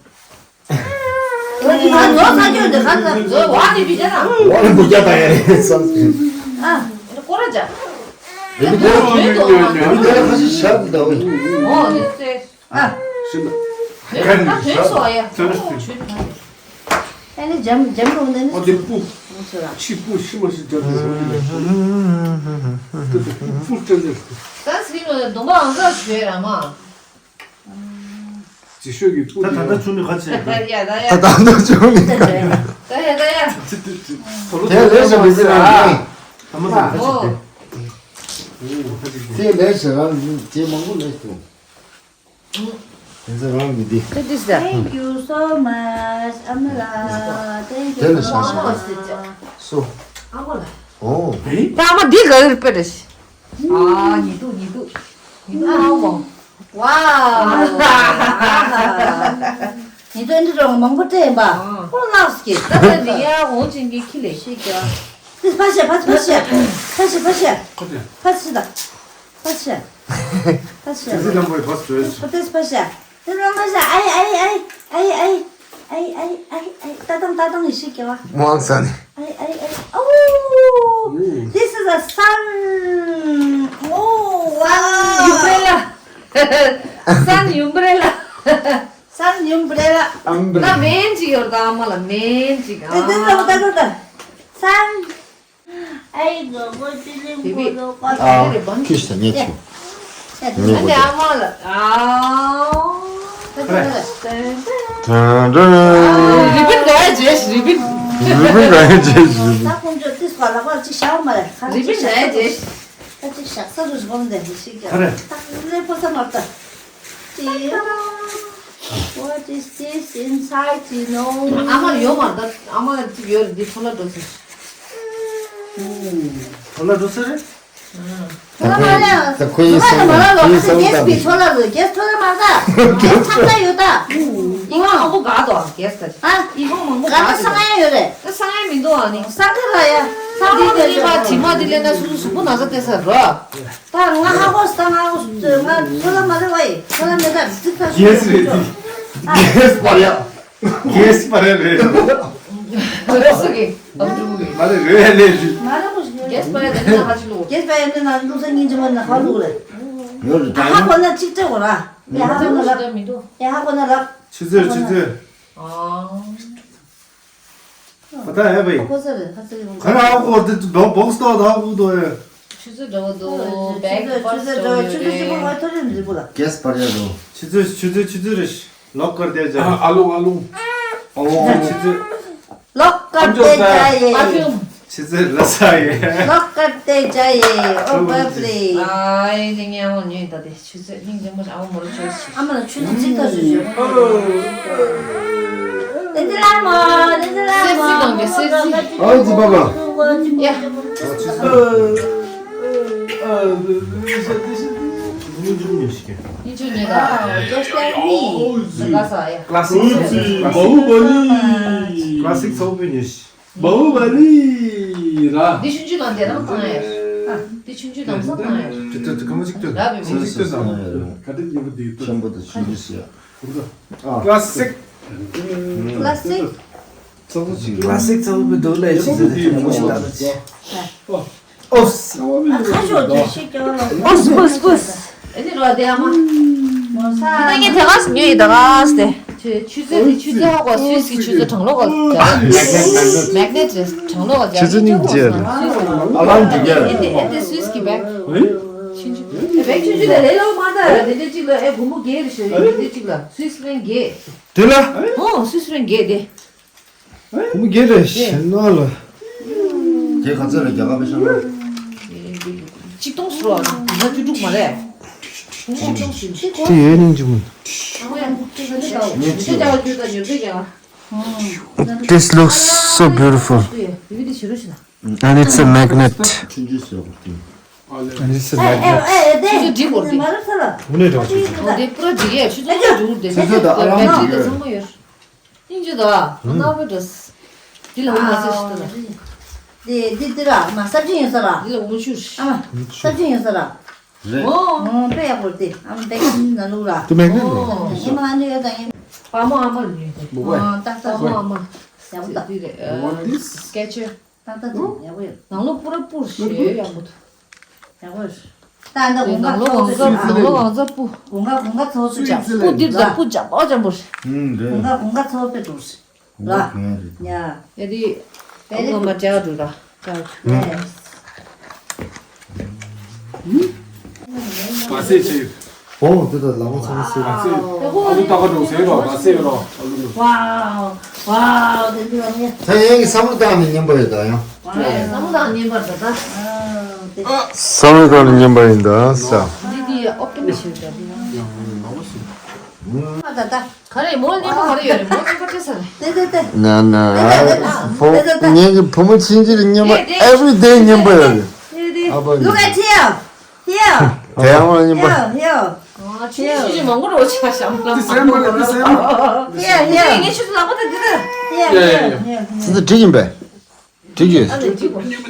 ང་ནོ་ས་ཅོ་འདི་ག་ལ་ནོ་བ་ནི་བི་ཅ་ན། བ་ནི་བུ་ཅ་ད་ཡ་རེད་sunscreen། ཨ། ཨ་ནི་ཀོ་ར་ཅ། རེ་མི་དེ་ར་རེ་མི་དེ་ར་ཁ་ཤས་ཤ་འདི་ད་འོ། འོ་ནི་ཚེ། ཨ། ཤིན་ད། དོན་ད་དོན་སོ་ཡ། ཨ་ནི་འཇམ་འཇམ་རུང་ནི་ཨ་དེ་སྤུ། ཕྱི་སྤུ་ཤི་མ་ཤི་འཇམ་རུང་ནི་སྤུ་སྤུ་སྤྲད་ནས། ད་སི་ནོ་གདོང་པ་ཨང་ཀ་ཞུ་ཡ་ར་མ། ཅི་ཤོད་ཀྱི་སྤུ་ད་ད་ད་ཆུ་ནི་ཁ་ཆེ། ད་ཡ་ད་ཡ། ད་ད་ད་ཆུ་ནི་ཁ་ཆེ། ད་ཡ་ད་ཡ། ཅི་ཏི་ཏི་ཐོ་ལོ་དེ་ལས་ཤ་མི་ཟེར་ཨ། ད་མ་ཟེར་ཁ་ཆེ་དེ། ཁ་ཆེ་དེ། དེ་ལས་ཤ་རང་དེ་མང་པོ་ལས་ཏེ། དེ་ཚོ་རང་གི་དེ། Thank you so much. ཨ་མ་ལགས། Thank you so much. དེ་ལ་ཤ་ཤ། སོ། ཨ་མ་ལགས། ཨོ། ད་ཨ་མ་འདི་ག་རེ་པེ་རེ། ཨ་ཉི་དུ་ཉི་དུ། ཉི་དུ་ཨ་མ། ཝའོ། ཉི་དུ་འདི་རང་མང་པོ་སྤྲད་ཡིན་པ། ཨོ་ལགས་ཀྱི། ད་ད་འདི་ཡ་འོང་ཅིང་གི་ཁྱི་ལས་ཤིག་ཀྱང་། དེ་ཕ་ཤ་ཕ་ཤ་ཕ་ཤ་ཕ་ཤ་ཕ་ཤ་ཕ་ཤ་ད། ཕ་ཤ། ཕ་ཤ། ཏི་ཙི་ལམ་བོའི་བ་སུ་ཨེ་སུ། ཏི་ཙི་ཕ་ཤ། ཏི་ཙི་ལམ་ཕ་ཤ། ཨའི་ཨའི་ཨའི་ཨའི་ཨའི། ཏ་ཏང་ཏ་ཏང་ཡི་ཤི་ཀྱ་བ། མོའང་ས་ནི། ཨའི་ཨའི་ཨའི། Oh, this is a sun. Oh, wow. Umbrella. Sun umbrella. Sun umbrella. Umbrella. ད་མེན་ཅིག་ཡོད་ད་ཨ་མ་ལ་མེན་ཅིག་ཏི་ཏི་ལམ་ཏ་ཏ་ཏ། Sun. ཨ། ཁྱོད་ཤ་ཉེ་ཆུ། ཉེ་གོ། ཨ་ནི་ཨ་མ་ལ། ཨ། ད་ད། རི་བིན་ག་ཡ་རྗེས་རི་བིན། རི་བིན་ག་ཡ་རྗེས་རི་བིན། ད་ཁོང་ཚོ་ཏིས་པ་ལག་པ་ཅིག་བཞག་མ་རེད། ཁ་རི་བིན་ག་ཡ་རྗེས། ད་ཅིག་བཞག་ས་རུ་སྒོམ་དེ་ཞིག་ཀྱང་། ད་ལས་ཕོ་ས་མ་ལྟ། ཅི། What is this inside, you know? ཨ་མ་ཡོད་མ་རེད། ཨ་མ་ཅིག་ཡོད་རེད། འདི་ཕོ་ལ་འགྲོ་ཟེར། ཕོ་ལ་འགྲོ་ཟེར་རེད། ད་ཁོ་ཡིན་ད་ཁོ་ཡིན་སང་ད་ཁོ་ཡིན་སང་ད། གེས་པི་ཕོ་ལ་རེད། གེས་ཕོ་ལ་མ་ད། གེས་ཚང་ད་ཡོད་ད། ཨི་ང་མང་པོ་ག་དོ་གེས་ད། ཨ། ཨི་ང་མང་པོ་ག་དོ། སང་ཡ་ཡོད་རེད། ད་སང་ཡ་མི་འདུག་ཨ་ནི། སང་ད་ར་ཡ། སང་ད་འདི་ནི་མ་དྲི་མ་འདི་ལས་ན་སུ་སུ་སུ་པོ་ན་ས་ཏེ་ས་རོ། ད་ང་ཧ་གོ་ས་ང་གོ་ས་ང་ཚོ་ལ་མ་རེད་བ་ཡི་ཚོ་ལ་མེད་ད་རྫིག་ད་གེས་རེད་དེ། གེས་པར་ཡ། གེས་པར་ཡ་རེད། ཨོ་སུ་གི་ཨོ་ཀྲུ་གི་མ་རེད་རེད་ལེ་ལི། མ་རེད་གོ་ཞིག་ རྒྱས་པ་ཡ་དེ་ནས་ཧ་ཅི་ལུགས། རྒྱས་པ་ཡ་དེ་ན་ལུགས་ས་སྙིང་རྗེ་མ་ན་ཧ་ལུགས་རེད། ཡོད་རེད་ད་ཡ། ཧ་གོ་ན་གཅིག་སྤྲད་དགོས་ར། ཡ་ཧ་གོ་ན་ལབ། ཡ་ཧ་གོ་ན་ལབ། ཆུ་ཚོད་ཆུ་ཚོད། ཨ། ཨ་ད་ཧེ་བའི། ཧ་གོ་ས་རེད་ཧ་ས་རེད། ག་རེ་ཧ་གོ་དེ་བོག་སི་ཏོག་ད་ཧ་གོ་དོ་ཡ། ཆུ་ཚོད་འདྲ་བོ་འདུག་བེག་ཆུ་ཚོད་ཆུ་ཚོད་འདྲ་བོ་ཆུ་ཚོད་གཅིག་པོ་ཧ་ཐོ་རེད་འདི་པོ་ལ། གེས་པར་ཡ་རོ། ཆུ་ཚོད་ཆུ་ཚོད་ཆུ་ཚོད་རེད། ལོག་ཀར་དེ་ཇ། ཨ་ལུང་ཨ་ལུང་། ཨོ། ཆུ་ཚོད། ལོག་ཀར་དེ་ཇ་ཡེ། པར་ཕིའུམ། ཆུ་ཚོད་ལ་ས་ཡེ། ལོག་ཀར་དེ་ཇ་ཡེ། ཨོ་བབ་ལེ། ཨའི་དེ་ངས་ཨོ་ཉོས་ད་དེ་ཆུ་ཚོད་སྙིང་རྗེ་མོ་ཞིག་ཨ་མ་མོ་རོ་ཆོས་ཤིག་ཨ་མ་ལ་ཆུ་ཚོད་ཅིག་ཐག་ཆོད་ཆོད། དེ་ཚེ་ལ་མོ་དེ་ཚེ་ལ་མོ། སེར་སི་དང་གི་སེར་སི། ཨ་ཙི་པ་པ། ཡ། སྙིང་རྗེ་མོ་ཉོས་ཤིག་སྙིང་རྗེ་མོ་ཉོས་ད། Just like me. ལ་ས་ཡ། ཀླ་སིག་ཚོ། བྷ་ཧུ་བ་ལི། ཀླ་སིག་ཚོ་བོ་ཉོས་ཤིག་བྷ་ཧུ་བ་ལི་ར། འདི་ཆུང་ཆུང་དང་དེ་རང་བཏང་ཡ། འདི་ཆུང་ཆུང་དང་ས་བཏང་ཡ། ཅི་ཏོ་ཏོ་ཀ་མ་ཅིག་ཏོ། ར་བི་མི། ཅིག་ཏོ་དང་། ཀ་ཏི་ཉི་བུ་དེ་ཏོ། ཆེན་པོ་དང་ཆུང་ཆུང་ཟེར། ཨ། ཀླ་སིག་ཀླ་སིག་ཚོགས་ཅིག་ཀླ་སིག་ཚོགས་པའི་དུ་ལས་ཤིག་ཟེར་ཏེ་མོ་ཞིག་ལ། ཨོ། ཨ་ཁ་ཤོག་དེ་ཤིག་ཀྱང་ལ། ཨོ་སི་ཨོ་སི་ཨོ་སི། ཨེ་ནི་རོ་དེ་ཨ་མ། མོ་ས། ད་ངས་དེ་ག་སི་ཉོས་ཡིན་ད་ག་སི་དེ། ཆུ་ཆུ་ཚོད་དེ་ཆུ་ཚོད་ཧ་གོ་སུད་སི་གི་ཆུ་ཚོད་གྲང་ལོག་ག་མེག་ནེ་ཊི་རེད། གྲང་ལོག་ག་ཆུ་ཚོད་སྙིང་རྗེ་རེད། ཨ་ལང་འདི་ག་ཨེ་དེ་ཨེ་དེ་སུད་སི་གི་བེག་ཆུང་ཆུང་བེག་ཆུང་ཆུང་དེ་ལས་ལོ་མ་ད་དེ་འདྲ་གཅིག་ལ་ཨེ་སྒོར་མོ་བརྒྱད་རེད་ཤོད་ཡིན་དེ་འདྲ་གཅིག་ལ་སུད་སི་རེན་བརྒྱད། དེ་ལ། ཨོ་སུད་སི་རེན་བརྒྱད་དེ། ཁོང་གི་རེད་ཞེ་ན་ལ། དེ་ག་ཚོད་རེད་རྒྱ་གར་པའི་ཤ་ལ། ཆིག་སྟོང་ཟེར་བ་ན་བདུན་ཅུ་དྲུག་མ་རེད། ཁོང་ཆིག་སྟོང་ཟེར། ཁྲི་ཡོད་སྙིང་རྗེ་མོ། This looks so beautiful. And it's a magnet. And it's a magnet. དེ་པུ་ར་འགྲིག་ཡས་ཆུ་ཚོད་འགྲོ་དེ་ཆུ་ཚོད་ད་ཨ་ལ་འགྲིག་ཡས་ཚང་མ་ཡོད། སྙིང་རྗེ་དང་། ང་ནག་པོའི་འགྲོ། འདི་ལ་འོ་མ་ཟེར་ཞིག་ལྟ་ལ། འདི་འདི་འདི་ར་མ་ས་ཅི་ཡིན་ས་ར། འདི་ལ་འོ་མ་ཆུ། ཨ་མ། ས་ཅི་ཡིན་ས་ར། རེད། ཨོ། ཨོ་དཔེ་ཡག་པོ་རེད་དེ་ཨ་མ་དཔེ་ཡིན་ན་ལུག་ར། དེ་མེད་ནི་ལོ། ཨོ་ཡིན་མ་ཨ་འདྲ་ཡོད་ད་ཡིན། པ་མོ་ཨ་མ་ལ་ཉོས་ཏེ། མོ་ཨ་ཏག་ཏག་པ་མོ་ཨ་མ། ཡག་པོ་ད། འདི་རེད། What is this? སྐད་ཆོས། ཏག་ཏག་ཡག་པོ་ཡོད། ནང་ལོགས་པུ་ར་པུར་ཞེ་ཡག་པོ་འདུག་ཡག་པོ་ཡོད། ད་ད་དགུན་ཁ་ནང་ལོགས་ཚོ་ཚོ་ནང་ལོགས་ཚོ་པུ། དགུན་ཁ་དགུན་ཁ་ཚོ་ཚོ་ཅག་པུ་འདིར་ད་པུ་ཅག་པོ་ཅག་པོ་རེད། ཨུམ་རེད། དགུན་ཁ་དགུན་ཁ་ཚོ་པེ་འདུག་ར། ཡ་དེ་ཨ་ཁུ་མ་ཅག་འདུག་ར། ཡ་ཡ། མ་ཟེར་ཆེ། ཨོ་དེ་ད་ལ་མོ་ཚང་སེ། ཨ་ལུ་ཏག་ཏག་འདུག་ཟེར་རོ། མ་ཟེར་རོ། ཨ་ལུ་ལུ། ཝའོ་ཝའོ་དེ་འདུག་ཨ་ནི། ད་ཡིན་གྱི་བསམ་བློ་བཏང་ནས་ཉན་པ་ཡོད་ད་ཡང་། བསམ་བློ་བཏང་ཉན་པར་ད་ད། བསམ་བློ་བཏང་ནས་ཉན་པ་ཡིན་ད་ས། འདི་འདི་ཨོ་པེན་བྱེད་ད། ཨ་ད་ད། ག་རེ་མོ་ལ་ཉན་པ་ག་རེ་ཡོད་རེད། མོ་ལ་ཉན་པ་ཅི་ས་རེད། དེ་དེ་དེ། ན་ན། ཕོ་ངེད་ཀྱི་བུ་མོ་ཆུང་ཆུང་ལ་ཉན་པ་every day ཉན་པ་ཡོད་རེད། དེ་དེ། ཨ་ཕ། Look at here. Here. དེ་ཡང་མ་ཉན་པ། Here, here. ཨ་ཆུ་ཆུ་ཆུ་མང་པོ་རོ་ཆ་ཤམ་ལ། དེ་སེམས་པ་རེད། དེ་སེམས་པ། Here, here. ངས་ཆུ་ཚོད་ལག་པ་དེ་དེ་དེ། Here, here, here, here. ཚེ་ཚེ་འགྲིག་ཡིན་པས། འགྲིག་ཡོད། ཨ་ལས་འགྲིག་གོ། Here,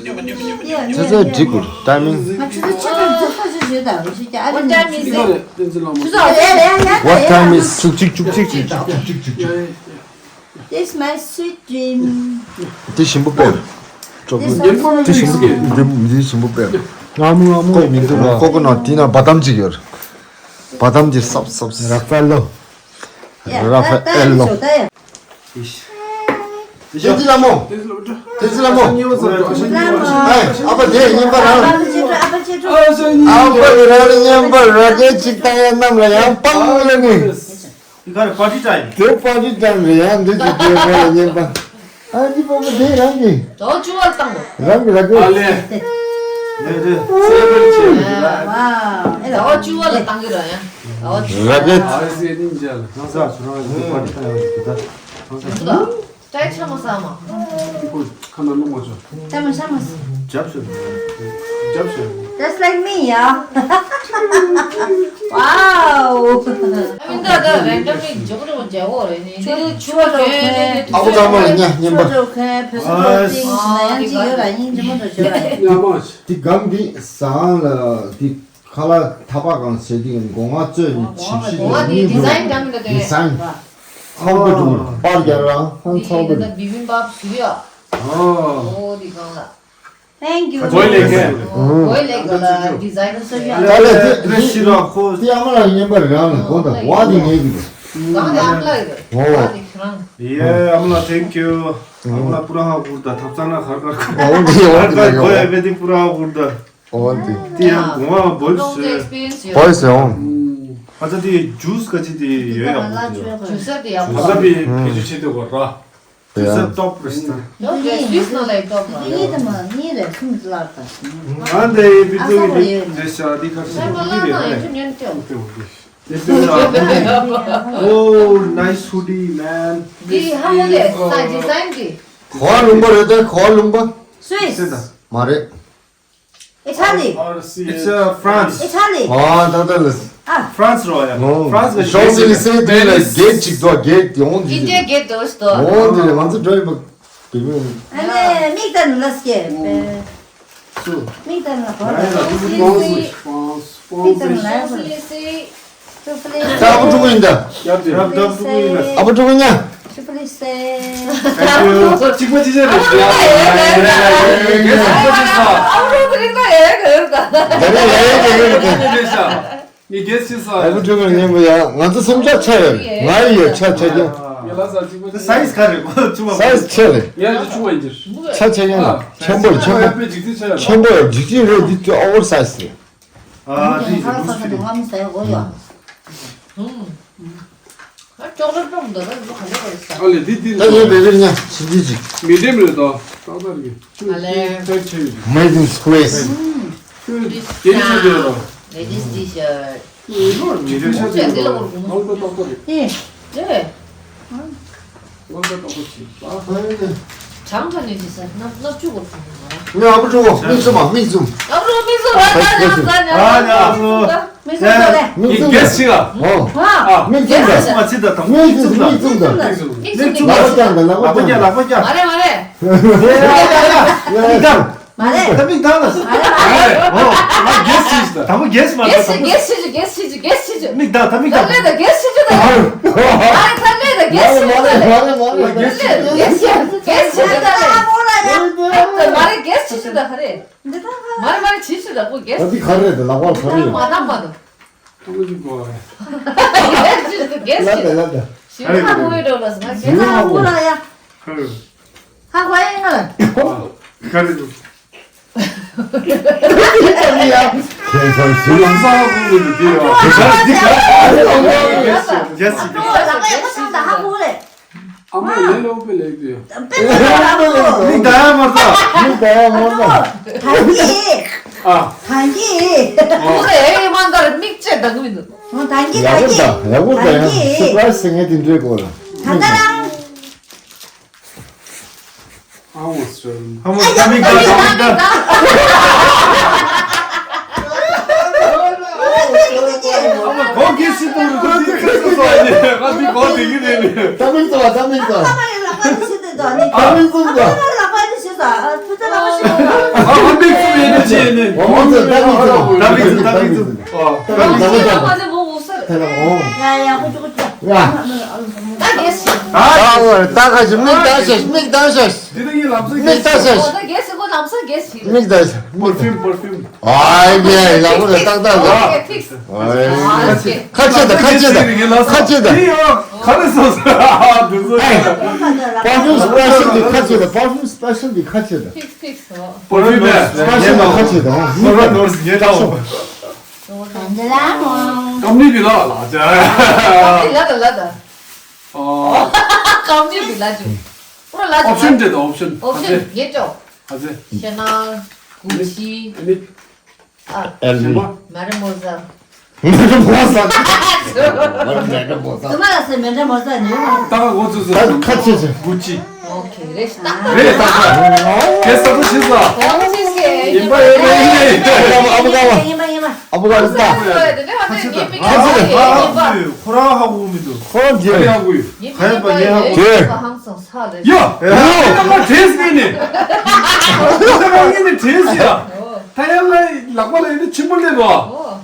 here, ཚེ་ཚེ་here, འགྲིག་གོ། Timing. ང་ཆུ་ཚོད་ཆུ་ཚོད་ཚོད་ཚོད་བྱོས་དང་ཆུ་ཚོད་ཨ་རི་ནས་ཆུ་ཚོད། ཆུ་ཚོད་ལ་མ། What time is? ཅུག་ཅིག་ཅུག་ཅིག་ཅིག་ཅིག་ཅིག་ཅིག་ཅིག་ཅིག། This my sweet dream. དེ་ཞིམ་པོ་དཔེ། ཅོག་ཀི། དེ་ཞིམ་པོ་དཔེ། དེ་ཞིམ་པོ་དཔེ། ང་མོ་ང་མོ། ཁོག་མི་འདུག་ལ། ཁོག་གི་ནང་དེ་ན་བ་དམ་ཅིག་ཡོད། བ་དམ་གྱི་སབ་སབ། ར་ཧྥ་ཨེ་ལོ། ར་ཧྥ་ཨེ་ལོ། ཏེ་ཙི་ལ་མོ། ཏེ་ཙི་ལ་མོ། ཨེ་ཨ་ཕ་དེ་ཉན་པ་རང་། ཨ་ཕ་གི་རང་ལ་ཉན་པ་ར་གས་ཅིག་བཏང་ཡ་གནམ་ལ་ཡང་སྤང་ལ་ནི། You got a party time. དེ་པར་ཊི་ཊའིམ་རེད་ཡ། འདི་ཅིག་དེ་པར་ལ་ཉན་པ། ཨ་ནི་པ་པ་དེ་རང་གི། ཟླ་བ་བཅུ་པ་ལ་བཏང་དགོས། རང་གི་ར་གས། ཨ་ལེ། ལེ་རེ། སེ་བར་ཆེ་རེད་ལ། ཝའོ། ཨེ་ཟླ་བ་བཅུ་པ་ལ་བཏང་གི་ར་ཡ། ཟླ་བ་བཅུ་པ། ར་གས། ཨ་སེ་ནིང་ཇ་ལ། ནང་ས་ཆུ་རང་གི་པར་ཊི་ཊའིམ་ཡོད་ཀྱི་ད། ནང་ས། ཡོད་ད། ཏྲའི་ཆ་མ་ས་མ། ཁོ་ཁ་ན་ལུག་མ་ཆོ། ཏྲའི་མ་ཆ་མ་ས། ཇབ་ཤོད། ཇབ་ཤོད། Just like me, yeah. Wow. ཨ་མི་འདི་ད་རེན་ཌམ་ལི་འཇོག་རེ་མ་འཇོག་རེ་ནི་འདི་ཆུ་བ་ལོག་ཁན། ཨ་ཁུ་ཚང་མ་ལ་ཉ་སྙན་པ། ཆུ་བ་ལོག་ཁན་བོད་སྐད་ཏིང་ན་ཡང་ཅིག་ཡོད་ར་ཡིན་ཅི་མ་འདྲ་བྱོས་ར་ཡིན། ཉ་མ། འདི་སྒང་འདི་ཟངས་ལ་འདི་ཁ་ལག་ཐག་པ་གང་བྱས་འདི་སྒོ་ང་བཙོས་ནས་བྱིན་ཤིག་སྒོ་ང་འདི་ཌི་ཛའིན་འདྲ་མི་འདྲ་དེ། ཌི་ཛའིན། ཚང་པོ་འདུག་པར་རྒྱག་ར་ཧང་ཚང་པོ་འདུག། འདི་ད་བི་བིམ་བབ་ཞུ་ཡ། ཨོ། ཨོ་འདི་སྒང་ལ། Thank you. གོས་ལེགས་མཁན། གོས་ལེགས་ལ་ཌི་ཛའིན་སོ་ཡ། ད་ལ་དེ་དེ་ཤི་ར་ཁོ་དེ་ཨ་མ་ལགས་ཉན་པར་རང་ལ་གོ་ད་བ་དེ་ངེས་ཀྱི་རེད། གང་དེ་ཨ་མ་ལགས་རེད། ཨོ། བ་དེ་ཁྱེད་རང་། ཡེ་ཨ་མ་ལགས། Thank you. ཨ་མ་ལགས་པུ་ར་ཧ་གུར་ད་ཐབ་ཚང་ན་ཁར་ཁར་ཁར་ཨོ་དེ་ཨོ་དེ་གོས་ཡ་བེ་དེ་པུ་ར་ཧ་གུར་ད། ཨོ་དེ། དེ་ཡང་གོང་བ་བོལ་སེ། བོལ་སེ་ཨོ། ཨ་ཙ་དེ་ཇུས་ག་ཅི་དེ་ཡོད་ཡ་མོ་དེ། ཇུས་ས་དེ་ཡ་ཇུས་ས་དེ་བེད་སྤྱོད་བྱེད་དེ་གོ་ར། དེ་ཡ། སུས་ནོ་ལེགས་ཏོག་ལ་ཡིན་དེ་མ་ངའི་རེད་སུམ་ལག་ད། ང་འདི་བི་ཏུ་གི་རེད་ཤ་འདི་ཁ་སུམ་གི་རེད། ཨོ་nice hoodie man. འདི་ཧ་ཧོ་ལེ་སའི་ཌི་ཛའིན་འདི། གོ་བ་ལུང་པ་རེད་དེ་གོ་བ་ལུང་པ། སུས། མ་རེད། Italy. It's uh, France. Italy. ཨ་ད་ད་ལ། ཨ། France རོ་ཡ། ཨོ། France གི་ཤོག་སི་ལི་སེ་དེ་ལ་གེད་ཅིག་དོ་གེད་དེ་འོང་དེ། ཨིན་ཌི་ཡ་གེད་དོ་ཤི་དོ། འོང་དེ་ལ་ང་ཚོ་འགྲོ་ཡི་བ་བི་མོ། ཨ་ནེ་མིག་ལྟ་ནི་ལ་སྐྱེ། སུ། མིག་ལྟ་ནི་ལ་གོ་ད། France France France France. ད་ཨ་བུ་ཕྲུ་གུ་ཡིན་ད། ཡབ་ཡབ་ཕྲུ་གུ་ཡིན་ད། ཨ་བུ་ཕྲུ་གུ་ཉ། ཤུ་པ་ལི་སེ། Thank you. གཅིག་པ་གཅིག་རྗེས་རེད། ངས་གཅིག་པ་གཅིག་ས། ཨ་བུ་ཕྲུག་རིག་པ་ཡོད་གི་ཡོད་ག་ད་རེས་ཡ་ཡ་ཡ་ཡ་ཡ། ངས་གཅིག་པ་གཅིག་ས། ངས་གཅིག་པ་གཅིག་ས། ཨ་བུ་ཕྲུག་ངས་ཉན་པ་ཡ་ང་ཚོ་སུམ་ཆ་ཆ་ཡོད་རེད། ང་ཡི་ཡོད་ཆ་ཆ་རྐྱང་། ངས་ལ་ས་གཅིག་པ་གཅིག་ས། སའི་ཛི་ག་རེད་གོ་ཆུང་བ། སའི་ཛི་ཆེ་རེད། ངས་ཀྱི་ཆུང་བ་ཡིན་གྱི། ཆ་ཆ་རྐྱང་ཡ། ཆེན་པོ་རེད་ཆེན་པོ། ཆེན་པོ་ཡ་འཇིགས་ཅིག་རེད་འདི་ཨོ་ཝར་སའི་ཛི་རེད། ཨ་དེ་ཡིན་ལུགས་སི་ཕི་ལིང་། ཨ་ཅོག་ལེ་ཊི་སྤྲོད་འདོད་ན་ལོ་ག་ལེ་རེད་ས། ཨ་ལེ་འདི་འདི་ད་ངས་བེ་བེར་ཉ་ཞིབ་ཅིག་ཅིག་མི་འདྲེ་མི་རེད་དོ། ཏག་ཏག་རེད། ཁྱོད་ཨ་ལེ། ཁྱོད་ཁྱོད་Made in Swiss. ཁྱོད་རྒྱན་ཆ་དེ་རོ། Ladies T-shirt. ཁྱོད་ལོ་མི་འདྲེ་ཆ་དེ་རོ། ལོ་ཏག་ཏག་རེད། ཨེ། ཨེ། ལོ་ཏག་ཏག་ཅིག་ཨ་ཧ་ཡ། གྲངས་ཀ་ནས་ཅི་ས་སྣབས་སྣབས་ཆུ་གོ་ཐུང་ངས་ཨ་བུ་ཕྲུག་མིག་བཙུམ་མ་མིག་བཙུམ། ཨ་བུ་མིག་བཙུམ་ར་ཉ་ཉ་ཉ་ཉ། མིག་བཙུམ་ད་ལེ། མིག་བཙུམ་ད་ལེ། ངས་གེ་སི་ཞིག་ཨ། ཨོ། ཨ། མིག་བཙུམ་ད། མ་ཅི་ད་དང་མིག་བཙུམ་ད། མིག་བཙུམ་ད། མིག་བཙུམ་ད། ལག་པ་བརྐྱངས་ད་ལག་པ་བརྐྱངས་ད། ལག་པ་བརྐྱངས། མ་རེད་མ་རེད། ཡ་ཡ་ཡ་ཡ། མ་རེད། ད་མིག་གདངས་ལ། མ་རེད་མ་རེད། ཨོ། ང་གེ་སི་ཞིག་ད། དང་པོ་གེ་སི་མ་གེ་སི་ད་དང་པོ། གེ་སི་ཞིག་གེ་སི་ཞིག་གེ་སི་ཞིག་མིག་གདངས་ད་མིག་གདངས། ད་ལེ་ད་གེ་སི་ཞིག་ད། མ་རེད་ད་ལེ་ད་གེ་སི་ཞིག་ད། མ་རེད་མ་རེད་མ་རེད། གེ་སི་ཞིག་གེ་སི་ཞིག་གེ་སི་ཞིག་ད་ལེ། མ་རེད་གེ་སི་ཞིག་ད་ག་རེད། འདི་ད་ག་མ་རེད་མ་རེད་ཇི་ཞིག་ད་ཁོ་གེ་སི། ད་འདི་ག་རེད་ད་ལག་པར་ག་རེད། མ་དང་མ་དང་། ཏུ་ཅི་གོ་རེད། གེ་སི་ཞིག་ད་གེ་སི་ཞིག་ད། ལ་ད་ལ་ད། ཞིང་ཁ་མོ་ཡི་འགྲོ་ལ་ང་གེ་སི་ཞིག་ད། ཧ་གོ་ཡ་ཡ། ཧ་གོ་ཡ་ཡ། ག་རེ་འདུག་ཁྱེད་ཚོ་ཞི་ལམ་ས་ཧ་གོ་གི་འདུག་དེ་ཡོད། གེ་སི་ཞིག་གེ་སི་ཞིག་ད། ཧ་གོ་རེད། ཨ་མ་ལས་ལོག་པའི་ལེགས་དུས། མིག་ད་ཡ་མར་ད། མིག་ད་ཡ་མར་ད། ད་གི་ཨ། ད་གི་ཨོ་རེ་མ་འདར་མིག་ཅེ་ད་གི་མི་འདུག་ད་གི་ད་གི་ཡག་པོ་ད་ཡག་པོ་ད་ཡང་ད་གི་སུ་པ་རའི་སི་ཟེར་ངས་དེ་འདྲའི་སྐོར་ལ། ད་ད་རང་། I was sure. ཧ་མོ་ད་མིག་ད་ད་མིག་ད། ཨ་མ་གོ་གི་སི་ཏུ་རུ་ཏུ་ཏི་ཏི་སོ་སོ་ཨ་ནི་ང་ཏི་གོ་ཏི་གི་ནི་ནི། ད་མིག་ཙམ་ད་མིག་ཙམ། ཨ་མ་ཡང་ལག་པ་ཏི་སི་ཏི་ད་ནི། ད་མིག་ཙམ་ད། ཨ་མ་ལག་པ་ཏི་སི་ད། ཨ་ཐུ་ཏི་ལག་པ་ཤི་ད། ཨ་མིག་ཙམ་ཡིན་ནི་ཅི་ཡིན་ནི། ཨ་མིག་ཙམ་ད་མིག་ཙམ། ད་མིག་ཙམ་ད་མིག་ཙམ། ཨ་ད་མིག་ཙམ། ད་ལ་འོང་། ཡ་ཡ་ཧུ་ཅུ་ཧུ་ཅུ། ཡ། ད་གེ་སི། ད་ད་ཁ་ཅིག་མིག་ད་ཤ་མིག་ད་ཤ། འདི་ད་ཡིན་ལམ་སང་མིག་ད་ཤ། ད་གེ་སི་གོ་ལམ་སང་གེ་སི། མིག་ད་ཤ་མིག་ད་ཤ། པར་ཕིའུམ་པར་ཕིའུམ། ཨའི་ཡ་ལ་ཧུ་ལ་ཏག་ཏག་ལ། ཨོ་ཁེ་ཕིགས། ཨོ་ཁེ། ཁ་ཆེ་ད་ཁ་ཆེ་ད་ཁ་ཆེ་ད། ཁ་ཆེ་ད། ཁ་ལ་སོ་སོ་འདི་ཚོ། པར་ཕིའུམ་སི་པེ་ཤལ་འདི་ཁ་ཆེ་ད། པར་ཕིའུམ་སི་པེ་ཤལ་འདི་ཁ་ཆེ་ད། ཕིགས་ཕིགས། པར་ཕིའུམ་སི་པེ་ཤལ་འདི་ཁ་ཆེ་ད། ཁོ་ར་ནོར་སི་ཉེ་ད་འོ། ཀམ་ནི་འདི་ལ་ལ་ཅ། ཀམ་ནི་ལ་ད་ལ་ད། ཨོ། ཀམ་ནི་འདི་ལ་ཅུ། པུ་ར་ལ་ཅུ། ཨོབ་ཤན་དེ་ད་ཨོབ་ཤན། ཨོབ་ཤན་ཉེ་ཅོ། ཨ་ཙི། ཤེ་ནལ། གུ་ཆི། ཨ་ནི། ཨ། ཨེལ་ཝི། མེ་ཌ་མོ་ཟེལ། མེ་ཌ་མོ་ཟེལ། མེ་ཌ་མོ་ཟེལ། ཙི་མ་ལ་སེ་མེ་ཌ་མོ་ཟེལ་ནི། ད་ག་གོ་ཚུ་ཟེར། ད་ཁ་ཆེ་ཆེ། གུ་ཆི། ཨོ་ཁེ་རེད་ད། རེད་ད་ད། ཁེ་ས་གུ་ཆི་ཟ། ཡིན་པ་ཡིན་པ་ཡིན་པ། ཨ་བུ་ག་བ། ཡིན་པ་ཡིན་པ། ཨ་བུ་ག་བ་ད། ཁ་ཆེ་ད། ཁ་ཆེ་ད། ཁོ་རང་ཧ་གོ་མི་འདུག་ཁོ་རང་རྗེས། ཧ་གོ་ཡོད། ཧ་ཡིན་པ་ཡིན་ཧ་གོ། ཁྱོད། ཧང་སང་ས་རེད། ཡ། ཡ། ད་ཁ་དྲེས་ནི་ནི། ད་ཁ་ངི་ནི་དྲེས་ཡ། ད་ཡང་ང་ལག་པ་ལ་ཡིན་ན་ཆེན་པོ་སླེབས་པ།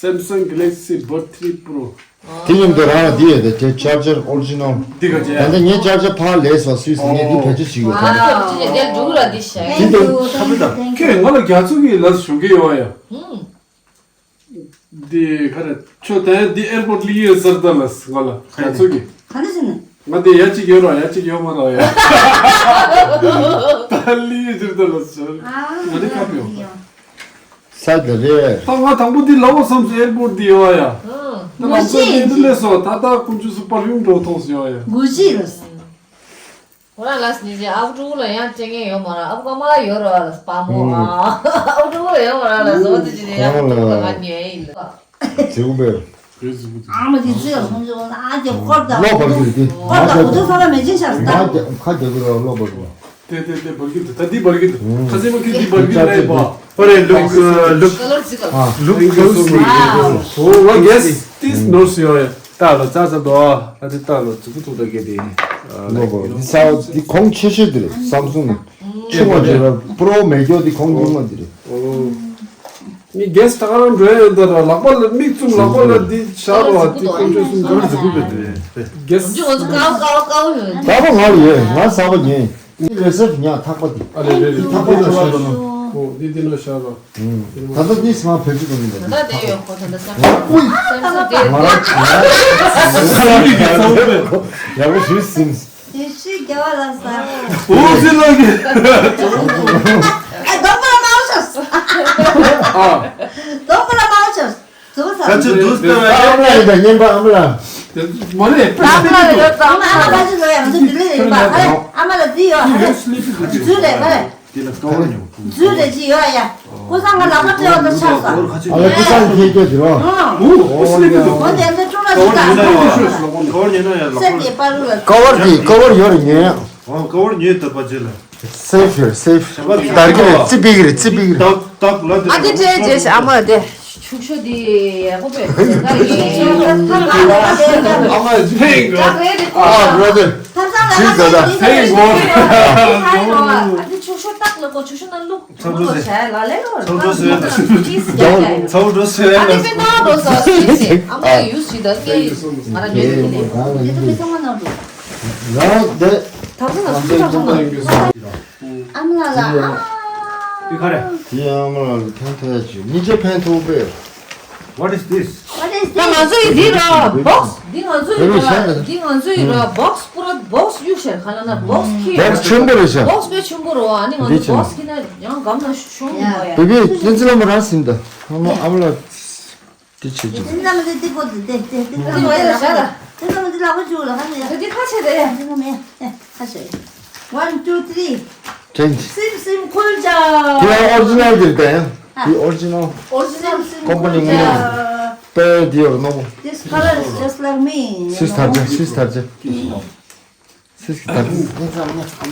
Samsung Galaxy Buds three Pro. དེ་མཉམ་དུ་རང་ལ་འདི་ཡོད་དེ་དེ་charger original། འདི་ག་ཅེ། ད་ལྟ་ངའི་charger ཕར་ལས་སོང་སུད་སི་ངས་འདི་བེད་སྤྱོད་བྱེད་ཡོད་ད། ཨ་ཅེ་ཅེ་འདི་འགྲུག་ར་འདི་ཤ། འདི་འདི་ཁ་པི་ད་ཁྱོད་ང་ལ་རྒྱ་མཚོ་གི་ལ་ཞུ་གི་ཡོད་ཡ། འདི་ག་རེ་ཁྱོད་ད་འདི་airport ལི་ཡོད་ཟེར་ད་ལ་ང་ལ་རྒྱ་མཚོ་གི། ག་ནས་ཟེར་ན། ང་འདི་ཡ་གཅིག་ཡོད་ར་ཡ་གཅིག་ཡོད་མ་ར་ཡ། ད་ལི་ཡོད་ཟེར་ད་ལ་ཟེར། ང་འདི་ཁ་པི་ཡོད། ས་དེ་རེད། ད་ང་དང་པོ་འདི་ལ་འོ་བསམ་སོང་airport འདི་ཡོད་ཡ། ད་ལམ་སང་འདི་འདི་སླེབས་སོང་ད་ད་ཀུན་སྤྱོད་སུ་perfume འགྲོ་ཐོག་སུ་ཡོད་ཡ། གུ་ཅི་རེད། ཁོ་རང་ལ་སི་ནི་ཅི་ཨའུ་ཊོ་ལ་ཡང་སྤྲད་མཁན་ཡོད་མ་ར་ཨ་ཁུ་ཀ་མ་ཡོད་ར་ལ་སི་པ་མོ་ཨ་ཨའུ་ཊོ་ལ་ཡོད་མ་ར་ལ་སི་འོ་དེ་ཅི་ནི་ཨའུ་ཊོ་ལ་ང་ཉལ་ཡིན་ལ། ཟེར་གོ་བས། ཨ་མ་དེ་ཚོས་ཁོང་ཚོ་ཨ་ཅེ་ཁོར་དང་ལོག་པར་གྱུར་ཏེ་ཁོར་དང་མ་གུ་ཐུག་ས་ལ་མེ་ཅན་ཤར་ད། མ་ཁ་རྒྱབ་ཀྱི་ར་ལོག་པར་གྱུར། དེ་དེ་དེ་བར་གྱི་འདུག་ད་འདི་བར་གྱི་འདུག་ཁ་སེ་མ་ཁི་འདི་བར་གྱི་ལས་པ། ཨོ་རེད་ལུག་ལུག་ཀ་ལར་ཅི་ཀ་ལར། ལུག་ཁ་ལར་ཟི་ཀ་ལར། ཨོ་ང་གེས་ཏིས་ནོར་སི་ཡོ་ཡ། ཏཱ་ལོ་ཙ་ཙ་དོ་ཨ་ཏི་ཏཱ་ལོ་ཙི་ཀུ་ཏུ་ད་གེ་དེ། ལོ་གོ་འདི་ས་འདི་གོང་ཆེ་ཤོས་འདི་རེད་སམ་སུང་ནི། ཆུང་བ་འདི་ར་པྲོ་མེ་ཀྱོ་འདི་གོང་ཉུང་བ་འདི་རེད། ཨོ། ངས་རྒྱལ་སྲིད་ད་ག་རང་འགྲོ་ཡ་ཡོད་ད་ར་ལག་པ་ལ་མིག་བཙུམ་ལག་པ་ལ་འདི་ཤར་བ་འདི་ཁོང་ཆོས་གསུམ་འགྲོ་རེ་ཟི་གུ་བེ་དེ་རེད། རྒྱལ་སྲིད་ང་ཚོ་ཀའོ་ཀའོ་ཀའོ་ཡོད། ད་པ་ང་ལ་ཡོད་ང་ཟ་བ་ཉན། འདི་རེ་སེབ་ཉག་ཐག་པ་དེ། ཨ་ལེ་རེ་རེ་ཐག་པ་ཡོད་ཤར་བ་ན། ཨོ་འདི་འདི་ན་ཤར་བ། ད་ལྟ་འདི་སང་བེད་སྤྱོད་གཏོང་གི་འདུག་ད་ལྟ་དེ་ཡོད་ཁོ་ད་ལྟ་སང་། ཨུའི། ང་རང་ཡག་པོ་ཞུས་ཟིན། དེ་ཤི་རྒྱ་བ་ལ་ས། འོ་ཟི་ལ་གི། ཨ་རྡོག་པ་ལ་མ་ཤོར། ཨ། རྡོག་པ་ལ་མ་ཤོར། ཟུག་ས། ཁ་ཆུ་འདུག་སྟེ་བས། ཨ་མ་ལ་ཡིན་ད་ཉན་པ་ཨ་མ་ལ། མ་རེད་ཨ་མ་ལ་ཡོད་ཙང་ཨ་མ་ལ་ཅི་ལོ་ཡང་ཚུལ་འདི་ལས་ཡིན་པ་ཨ་རེ་ཨ་མ་ལ་འདི་ཡོད་ཨ་རེ། ཚུལ་ལས་མ་རེད། འདི་ལ་ཀ་བར་ཉོ། ཚུལ་ལས་ཅི་ཡོད་ཡ། ཀོ་སང་ང་ལག་པ་སྤྲད་བ་དང་ཆགས་སོང་། ཨ་ལ་ཀོ་སང་ཁྱེད་ཁྱེད་དེ་རོ། ཨོ་ཨོ་སི་ལི་ཀི་འདུག་ཁོ་དེ་ཚོ་ཀྲུང་ལ་ཞིག་ད། ཀ་བར་ཉོས་ན་ཡང་ལག་པ། སེམས་ཀྱི་པ་ལུ་ལ། ཀ་བར་དེ་ཀ་བར་ཡོད་རེད་ཉོས་ཡ། ཨོ་ཀ་བར་ཉོས་ད་པ་ཅི་ལ། སེབ་ཡོད་སེབ། བདར་གི་རེད་རྩི་པིག་རེད་རྩི་པིག་རེད། ཏག་ཏག་ལ་དེ། ཨ་དེ་སྤྲད་རྗེས་ཨ་མ་དེ། ཕྱུགས་ཤོ་དེ་ཡག་པོ་བས། ཨ་མ་ཐེངས་ཨ་རེད་དེ་ཨ་ཀོ་ཤ། བརོ་དེ། ཐབ་ཚང་ལ་ཇི་ཟ་ད། ཐེངས་གོ། ཨ་དེ་ཕྱུགས་ཤོ་ཏག་ལ་ཀོ་ཕྱུགས་ཤོ་ན་ལུག་ཚོགས་གྲོགས་ཟེར། ལ་ལས་ལོ། ཚོགས་གྲོགས་ཟེར། ཚོགས་གྲོགས་ཟེར། ཚོགས་གྲོགས་ཟེར། ཨ་དེ་དཔེ་ན་རོ་ས་སུ་ཡིན་ཟེར། ཨ་མ་ཡུ་སི་ད་ཀེ་ང་རང་ཉོས་དེ་ལས། དེ་ཚོ་དཔེ་ཚང་མ་ན་རོ། རང་དེ། ཐབ་ཚང་ལ་སུ་ཐབ་ཚང་ལ། ཨ་མ་ལ་ལ་ཨ། དེ་ག་རེ། དེ་ཨ་མ་ལ་ལ་ཕན་ཐོགས་ཡ་ཅིག་སྙིང་རྗེ་ཕན་ཐོགས་པས། What is this? What is this? ད་ང་ཚོ་ཡི་འདི་ར་བོགས་འདི་ང་ཚོ་ཡི་ར་འདི་ང་ཚོ་ཡི་ར་བོགས་པུ་ར་བོགས་གཡུག་ཤར་ག་ལ་ན་བོགས་ཁི་བོགས་ཆེན་པོ་རེད་ཤག་བོགས་དཔེ་ཆེན་པོ་རོ། ཨ་ནི་ང་ཚོ་བོགས་ཁི་ན་ཡང་གམ་ན་ཤོང་མ་ཡ། བེ་བི་བསྟན་འཛིན་ལ་མ་རང་ཟིན་ད་ཨ་མ་ལ། དེ་བྱེད་ཀྱི། དེ་ཚང་མ་དེ་དེ་པོ་དེ་དེ་དེ་དེ་དེ་ཚང་མ་དེ་ལག་པ་བཅུག་ལ་ཧ་ནི་ཡ། དེ་དེ་ཁ་ཕྱེ་དེ་ཡ། དེ་ཚང་མ་ཡ་ཡ་ཁ་ཕྱེ། One, two, three. Change. སིམ་སིམ་ཁོལ་ཅ། དེ་ཨོ་རི་ཇི་ནལ་དེ་རེད་ད་ཡ། དེ་ཨོ་རི་ཇི་ནལ། ཨོ་རི་ཇི་ནལ་སིམ་ཁོམ་པ་ནི་ཁོལ་ཅ། དངོས་པོ། དཔེ་དེ་ཡོད་རེད་ནོ། This color is just like me. སུས་ཐར་ཅ་སུས་ཐར་ཅ། སིས་ཀྱི་ད་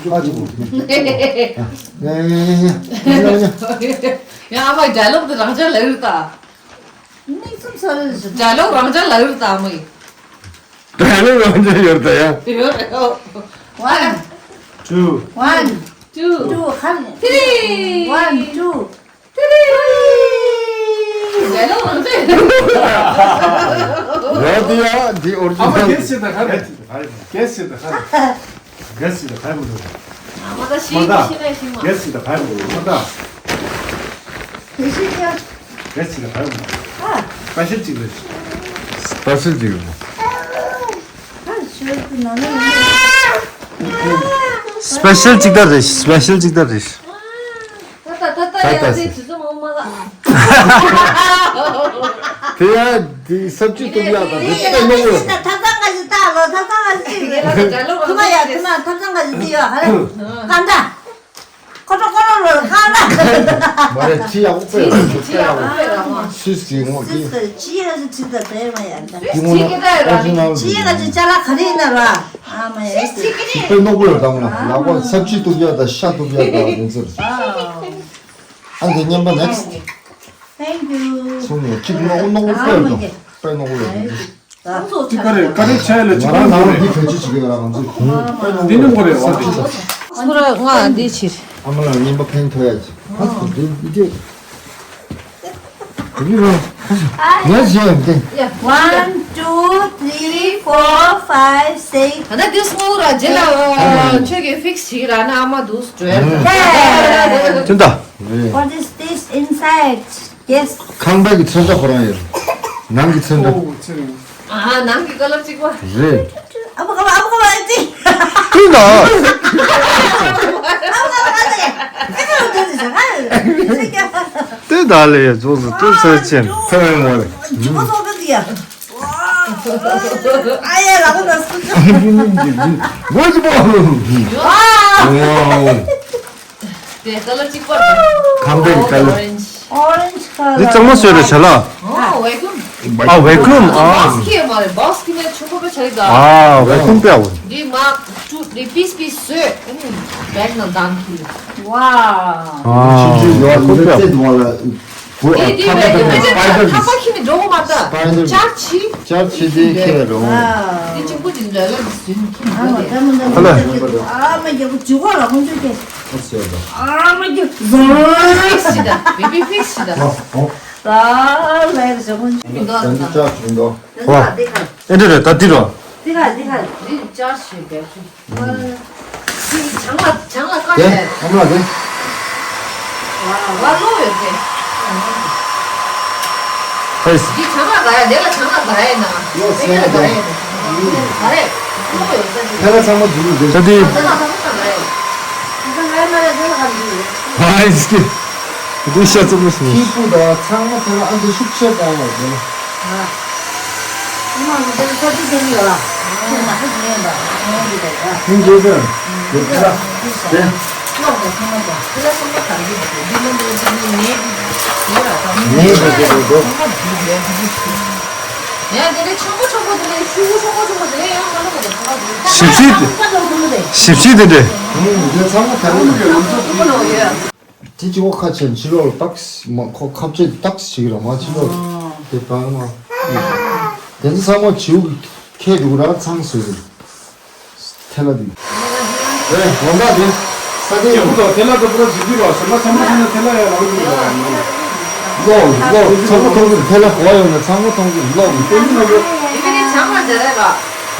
ཀིན་ཨ་ཅི་གོ། ཡ་ཡ་ཡ་ཡ། ཡ་ཨ་མ་ཌའི་ལོག་དེ་རང་ཅག་ལ་ཡོད་ད། མིག་བཙུམ་ས་རེད། ཌའི་ལོག་རང་ཅག་ལ་ཡོད་ད་མོ་ཡི། ཌའི་ལོག་རང་ཅག་ཡོད་ད་ཡ། ཡོད་རེད། One, two, one, two, two, one, three. One, two. རེད་ལོ་རང་ཚོས། རེད་དེ་ཡ་འདི་ཨོ་རི་ཇི་ནལ། ཨ་མ་རྒྱལ་སྲིད་དང་ཧ་རེད། རྒྱལ་སྲིད་དང་ཧ་རེད། རྒྱལ་སྲིད་དང་ཧ་རེད། ཨ་མ་ད་ཤི་མ་ད་ཤི་ན་ཤི་མ། རྒྱལ་སྲིད་དང་ཧ་རེད། ཨ་མ་ད། དེ་ཤི་ཡ། རྒྱལ་སྲིད་དང་ཧ་རེད། ཨ། སྤེ་ཤལ་ཅིག་རེད། སྤེ་ཤལ་ཅིག་རེད། ཨ་ཤོད་དུ་ན་ན་ཡ། སྤེ་ཤལ་ཅིག་ད་རེད། སྤེ་ཤལ་ཅིག་ད་རེད། ད་ད་ད་ད་ཡ་ད་དེ་དུས་ཚོད་མང་མ་ལ། དེ་ཡ་དེ་ས་བཅུད་གཏུབ་ཡག་དང་དེ་དཔེ་མང་པོ་ཡོད། ཐབ་ཚང་ག་ཞིག་ལྟ་ལོ། ཐབ་ཚང་ག་ཞིག་ཅིག་རེད། ཁུ་མ་ཡ་ཁུ་མ་ཐབ་ཚང་ག་ཞིག་ཅིག་ཡོད་ཧ་ལེ། ཀམ་ད། ཁོ་ཁྲོ་ཁོ་ ཁ་ལ། མ་རེད། ཁྲི་ཡག་པོ་དཔེ་ཡག་པོ། ཁྲི་ཡག་པོ་དཔེ་ཡག་པོ། སུས་ཀྱི་ངོ་སྲིད་ཀྱི་ཁྲི་ཡག་ཅིག་ཁྲི་ད་དཔེ་མ་ཡག་ད། དེ་ངོ་ན་ཨོ་རི་ཇི་ནལ་ཁྲི་ཡག་ཅིག་ཅ་ལག་ག་རེ་ཡིན་ན་ར། ཨ་མ་ཡག་ཅིག་དཔེ་རྣོ་པོ་ཡོད་དམ་ལ། ལག་པ་སབ་ཅི་གཏུབ་ཡག་ད་ཤ་གཏུབ་ཡག་ད་དེ་ཚོ་རེད། ཨ་འདི་རྔན་པ་ནེག་སི་ཊི། Thank you. སོང་ནས་གཅིག་རྣོ་རྣོ་པོ་དཔེ་ཡོད་དམ། དཔེ་རྣོ་པོ་ཡོད་དམ། ཅི་ག་རེ་ག་རེ་བྱས་ལ་ཅི་ང་རང་ནང་ལ་འདི་བེད་སྤྱོད་བྱེད་ཀྱི་ཡོད་ར། ང་ཚོས་འདི་ནི་མོ་རེད་བ། ཁོ་ར་ང་འདི་ཕྱིར། ཨ་མ་ལགས་རྔན་པ་ཕན་ཐོགས་ཡ་ཅིག་ཧ་སི་འདི་འདི་འདི་རང་ང་བྱས་ཡོད་དེ། One, two, three, four, five, six. ད་ལྟ་འདི་སྔོན་ར་རྗེས་ལ་ཁྱོད་ཀྱིས་ཕིག་སི་བྱེད་ཀྱི་ར་ན་ཨ་མ་འདུག་སྤྲོད། Hey. ཅི་འདྲ། What is this inside? Yes. ཁང་པའི་གི་མཚོན་ཆ་ཁོ་རང་ཡོད། ནང་གི་མཚོན་ཆ། ཨོ་ཚེ་རིང་། ཨ་ནང་གི་ཀ་ལར་གཅིག་པ། རེད། ཨ་མ་ཀ་མ་ཨ་མ་ཀ་མ་ཨེ་ཙི། ཀུན་ད། ཨ་མ་ཀ་མ་ཨེ་ཙི། ཨེ་ཙི་ཨ་ཙི་ཟ་ཨ་ཙི། ཏེ་ད་ལེ་ཡ་ཇོ་ཟི་ཏེ་ས་ཆེན། ཐོན་མོ་ལེ། ཇུ་མ་སོ་ཀ་ཙི་ཡ། ཨ་ཡ་ལ་ཀ་ད་སུ་ཅོ། ཝ་ཇི་པོ། ཝ། དེ་ཀ་ལར་གཅིག་པ་རེད། ཁང་པའི་ཀ་ལར། Orange. Orange color. འདི་གཙང་མ་བཟོས་རེད་བྱ་ལ། ཨོ་ཝེ་ཀུམ། ཨ་ཝེ་ཀུམ་ཨ། བོག་སི་ཁྱེར་མ་རེད། བོག་སི་ཁྱེར་ནས་ཆུང་པོ་པོ་བྱ་རེད་ད། ཨ་ཝེ་ཀུམ་པེ་ཨ་ཝེ། འདི་མ་ཀྲུ་འདི་པིས་པིས་བཟོས། ཨ་ནི་བེག་ནང་བཏང་ཁྱེར། ཝའོ། ཨ་ཝེ་ཀུམ་པེ་ཨ་ཝེ། འདི་འདི་ཝེ་ཀུམ་པེ་ཨ་ཝེ། ཐག་པ་ཁྱེར་ནས་འགྲོ་གི་མ་ད། སྤའི་ཌར། ཅར་ཆི། ཅར་ཆི་དེ་ཁྱེར་རོ། འདི་གཅིག་པོ་འདི་འདྲ་ལ་འདི་སུན་ཁྱེར་འགྲོ་དེ། ཧ་ལོ། ཨ་མ་རྒྱལ་པོ་ཇུ་གོ་ལ་ཁོང་ཚོས་དེ། ཨ་མ་རྒྱལ་པོ་ཟོ། ཕིག་སི་ད། བེ་བི་ཕིག་སི་ད། ཨ་ལས་ཟོ་ཁོང་ཚོས་མི་འདུག་ད་འདི་ཅག་མི་འདུག་ཨ་འདི་ག་ཨེ་འདྲ་རེད་ད་འདི་རོ། འདི་ག་འདི་ག་འདི་ཅག་ཞེས་བེ་ཆུ། འདི་ཆང་ལ་ཆང་ལ་ཀ་དེ་ཨ་མ་ལ་དེ། ཝ་ལོ་ཡོད་དེ། ཧེ། འདི་ཆང་ལ་ག་ཡ་དེ་ལ་ཆང་ལ་ག་ཡ་ན། ལོ་སེ་ལ་ག་ཡ་ན། ག་རེ། ལོ་ཡོད་ས་དེ། ཁ་ལ་ཚང་མ་འདི་ལ་འདི། ས་དེ། ཁ་ལ་ཚང་མ་ག་ཡ། ཁ་ལ་ཡ་ན་རེ་དེ་ལ་ག་འདི། ཧ་ཧེ་སྐྱེ། འདི་ཤ་ཚ་པོ་སོང་། ཁྱི་སྤུ་དང་ཚང་མ་ཐལ་ཨ་འདི་ཤུགས་ཆེ་བཏང་བ་རེད། ཨ་མ་འདི་ས་ཅི་དེ་ཡོད་ལ། ཁྱོད་ན་ཁ་ཉན་པ་ཁྱོད་འདི་དང་ཡ། ཁྱོད་འདི་དང་། འདི་ཁ་དེ། ལོག་དང་ཚང་མ་དང་། ཁྱོད་ལ་ཚང་མ་གང་གི་འདི་འདི་ལ་འདི་འདི་ནས་འདི་འདི་ཡོད་ལ་དང་། ནས་འདི་འདི་འདི་འདི། ཚང་མ་འདི་འདི་འདི་འདི། ཡང་དེ་ནས་ཆུང་ཀུ་ཆུང་ཀུ་དེ་ནས་ཤུ་གུ་ཆུང་ཀུ་ཆུང་ཀུ་དེ་ནས་ཡང་མ་ལོག་གི་ཚང་མ་འདི། ཞིབ་ཞིབ་དེ། ཞིབ་ཞིབ་དེ་འདྲ། ཨུམ་འདི་ཚང་མ་དལ་ལ་ཡོད། ཚང་མ་ལོག་ཡོད། དེ་གཅིག་པོ་ཁ་ཕྱེ་ཕྱི་ལོགས་ལ་ཏག་སི་མ་ཁོ་ཁ་ཕྱེ་ཏག་སི་བྱེད་ཀྱི་རེད་མ་ཕྱི་ལོགས་ལ་དེ་བང་མ། དེ་ཚོ་ཚང་མ་བྱིའུ་གི་ཁའི་འདུག་ར་ཚང་བཟོས་ཀྱི་རེད། ཐལ་ལ་འདི། རེད་ལོ་འདྲ་དེ། ས་དེ་ཡོད་དོ་ཐལ་ལ་དུ་པུ་ར་ཟིག་གི་རོ་ཟེར་ན་ཚང་མ་ཚང་མ་ཐལ་ལ་ཡ་ལ་འདུག་ར། ལོག་ལོག་ཚང་མ་མཐོང་གི་རེད། ཐལ་ལ་གོ་ཡོང་ན་ཚང་མ་མཐོང་གི་རེད། ལོག་དེ་ནི་ང་ཚོ། དེ་ནི་ཚང་མ་འདི་རེད་ལ།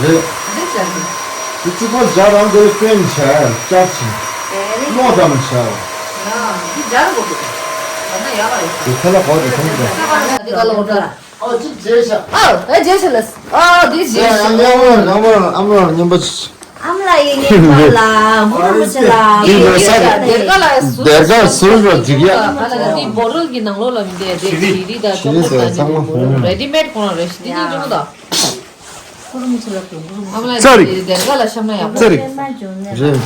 རེད། འདི་བྱ་གི། དེ་གཅིག་པོ་སྦྱར་རང་དེ་ལ་སྤེན་བྱས་སྐྱར་ཕྱིན། ལོ་འདྲ་མི་བྱའོ། ཡ། འདི་སྦྱར་དགོས་ཀྱི། ད་ན་ཡག་ལ་ཡོད་ས། དེ་ཐལ་ལ་གོ་དེ་མཐོང་གི་རེད། འདི་ག་ལ་འོ་འདྲ། ཨོ་གཅིག་བྱས་ཤག་ཨོ་ཨེ་བྱས་ཤག་ལ། ཨོ་འདི་བྱས་ཤག་ཨ་མ་ཨ་མ་ཨ་མ་རྙིང་པ། ཨ་མ་ལ་ཡིན་ངེས་པ་ལ་མོ་ར་མོ་ཆེ་ལ། འདི་ལོ་ས་སྡེར་ཁ་ལ་སུ། སྡེར་ཁ་ལ་སུ་ར་འགྲིག་ཡ། ཨ་ལ་ལ་འདི་བོ་རོལ་གྱི་ནང་ལོགས་ལ་མི་འདུག་དེ་ཞི་བདེ་ཞི་བདེ་དང་ཞི་བདེ་ཅོག་ཟེར་ཚང་མ་ཧོང་། རེ་ཌི་མེཌ་ཁོ་རང་རེད་ཞི་བདེ་ཅན་ཅུང་དང་། ཨ་མ་ལ་ཙ་རི། འདི་སྡེར་ཁ་ལ་བཤམས་ན་ཡག་པོ། ཙ་རི། རེད།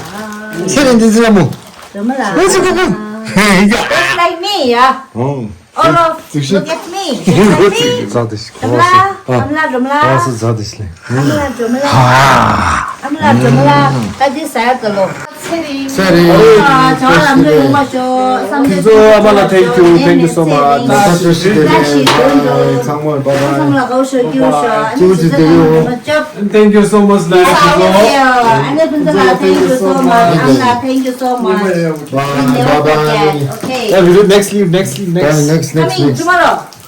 ཚེ་རིང་འདི་ཚེ་མོ། རེད་མ་ལ། ཨོ་ཙི་ཀུ་ཀུ། Just like me, yeah. ཧོང་། All of, ཙིག་ཤི། Look at me. Look at me. ཛ་དེ་ཤི། ཨམ་ལ། ཨམ་ལ་སྒྲོམ་ལ། ཨ་སི་ཛ་དེ་ཤི་ལེ། ཨམ་ལ་སྒྲོམ་ལ། ཧ། ཨམ་ལ་སྒྲོམ་ལ། ཀ་ཏི་ས་ཡ་ཀ་ལོ། ཚེ་རིང་། ཚེ་རིང་། ཨ་ཚང་ལམ་ལུགས་ཡོང་མ་ཤོག་བསམ་ཚེ་རིང་། ཚང་མ་ལ་thank you, thank you so much. ཚང་མ་བཀྲ་ཤིས་བདེ་ལེགས། ཚང་མ་bye bye། ཚང་མ་ལ་དགའ་བོ་ཤོག་སྐྱིད་པོ་ཤོག་ཨ་ནི་ཚེ་རིང་ཚང་མ་ལ་ཅོབ། Thank you so much, like you know. Thank you. ཨ་ནི་ཕུན་ཚོགས་ལགས། Thank you so much. ཨམ་ལགས། Thank you so much. Bye. We never forget. Okay. Yeah, we do next week, next week, next. Next, next week. Coming tomorrow.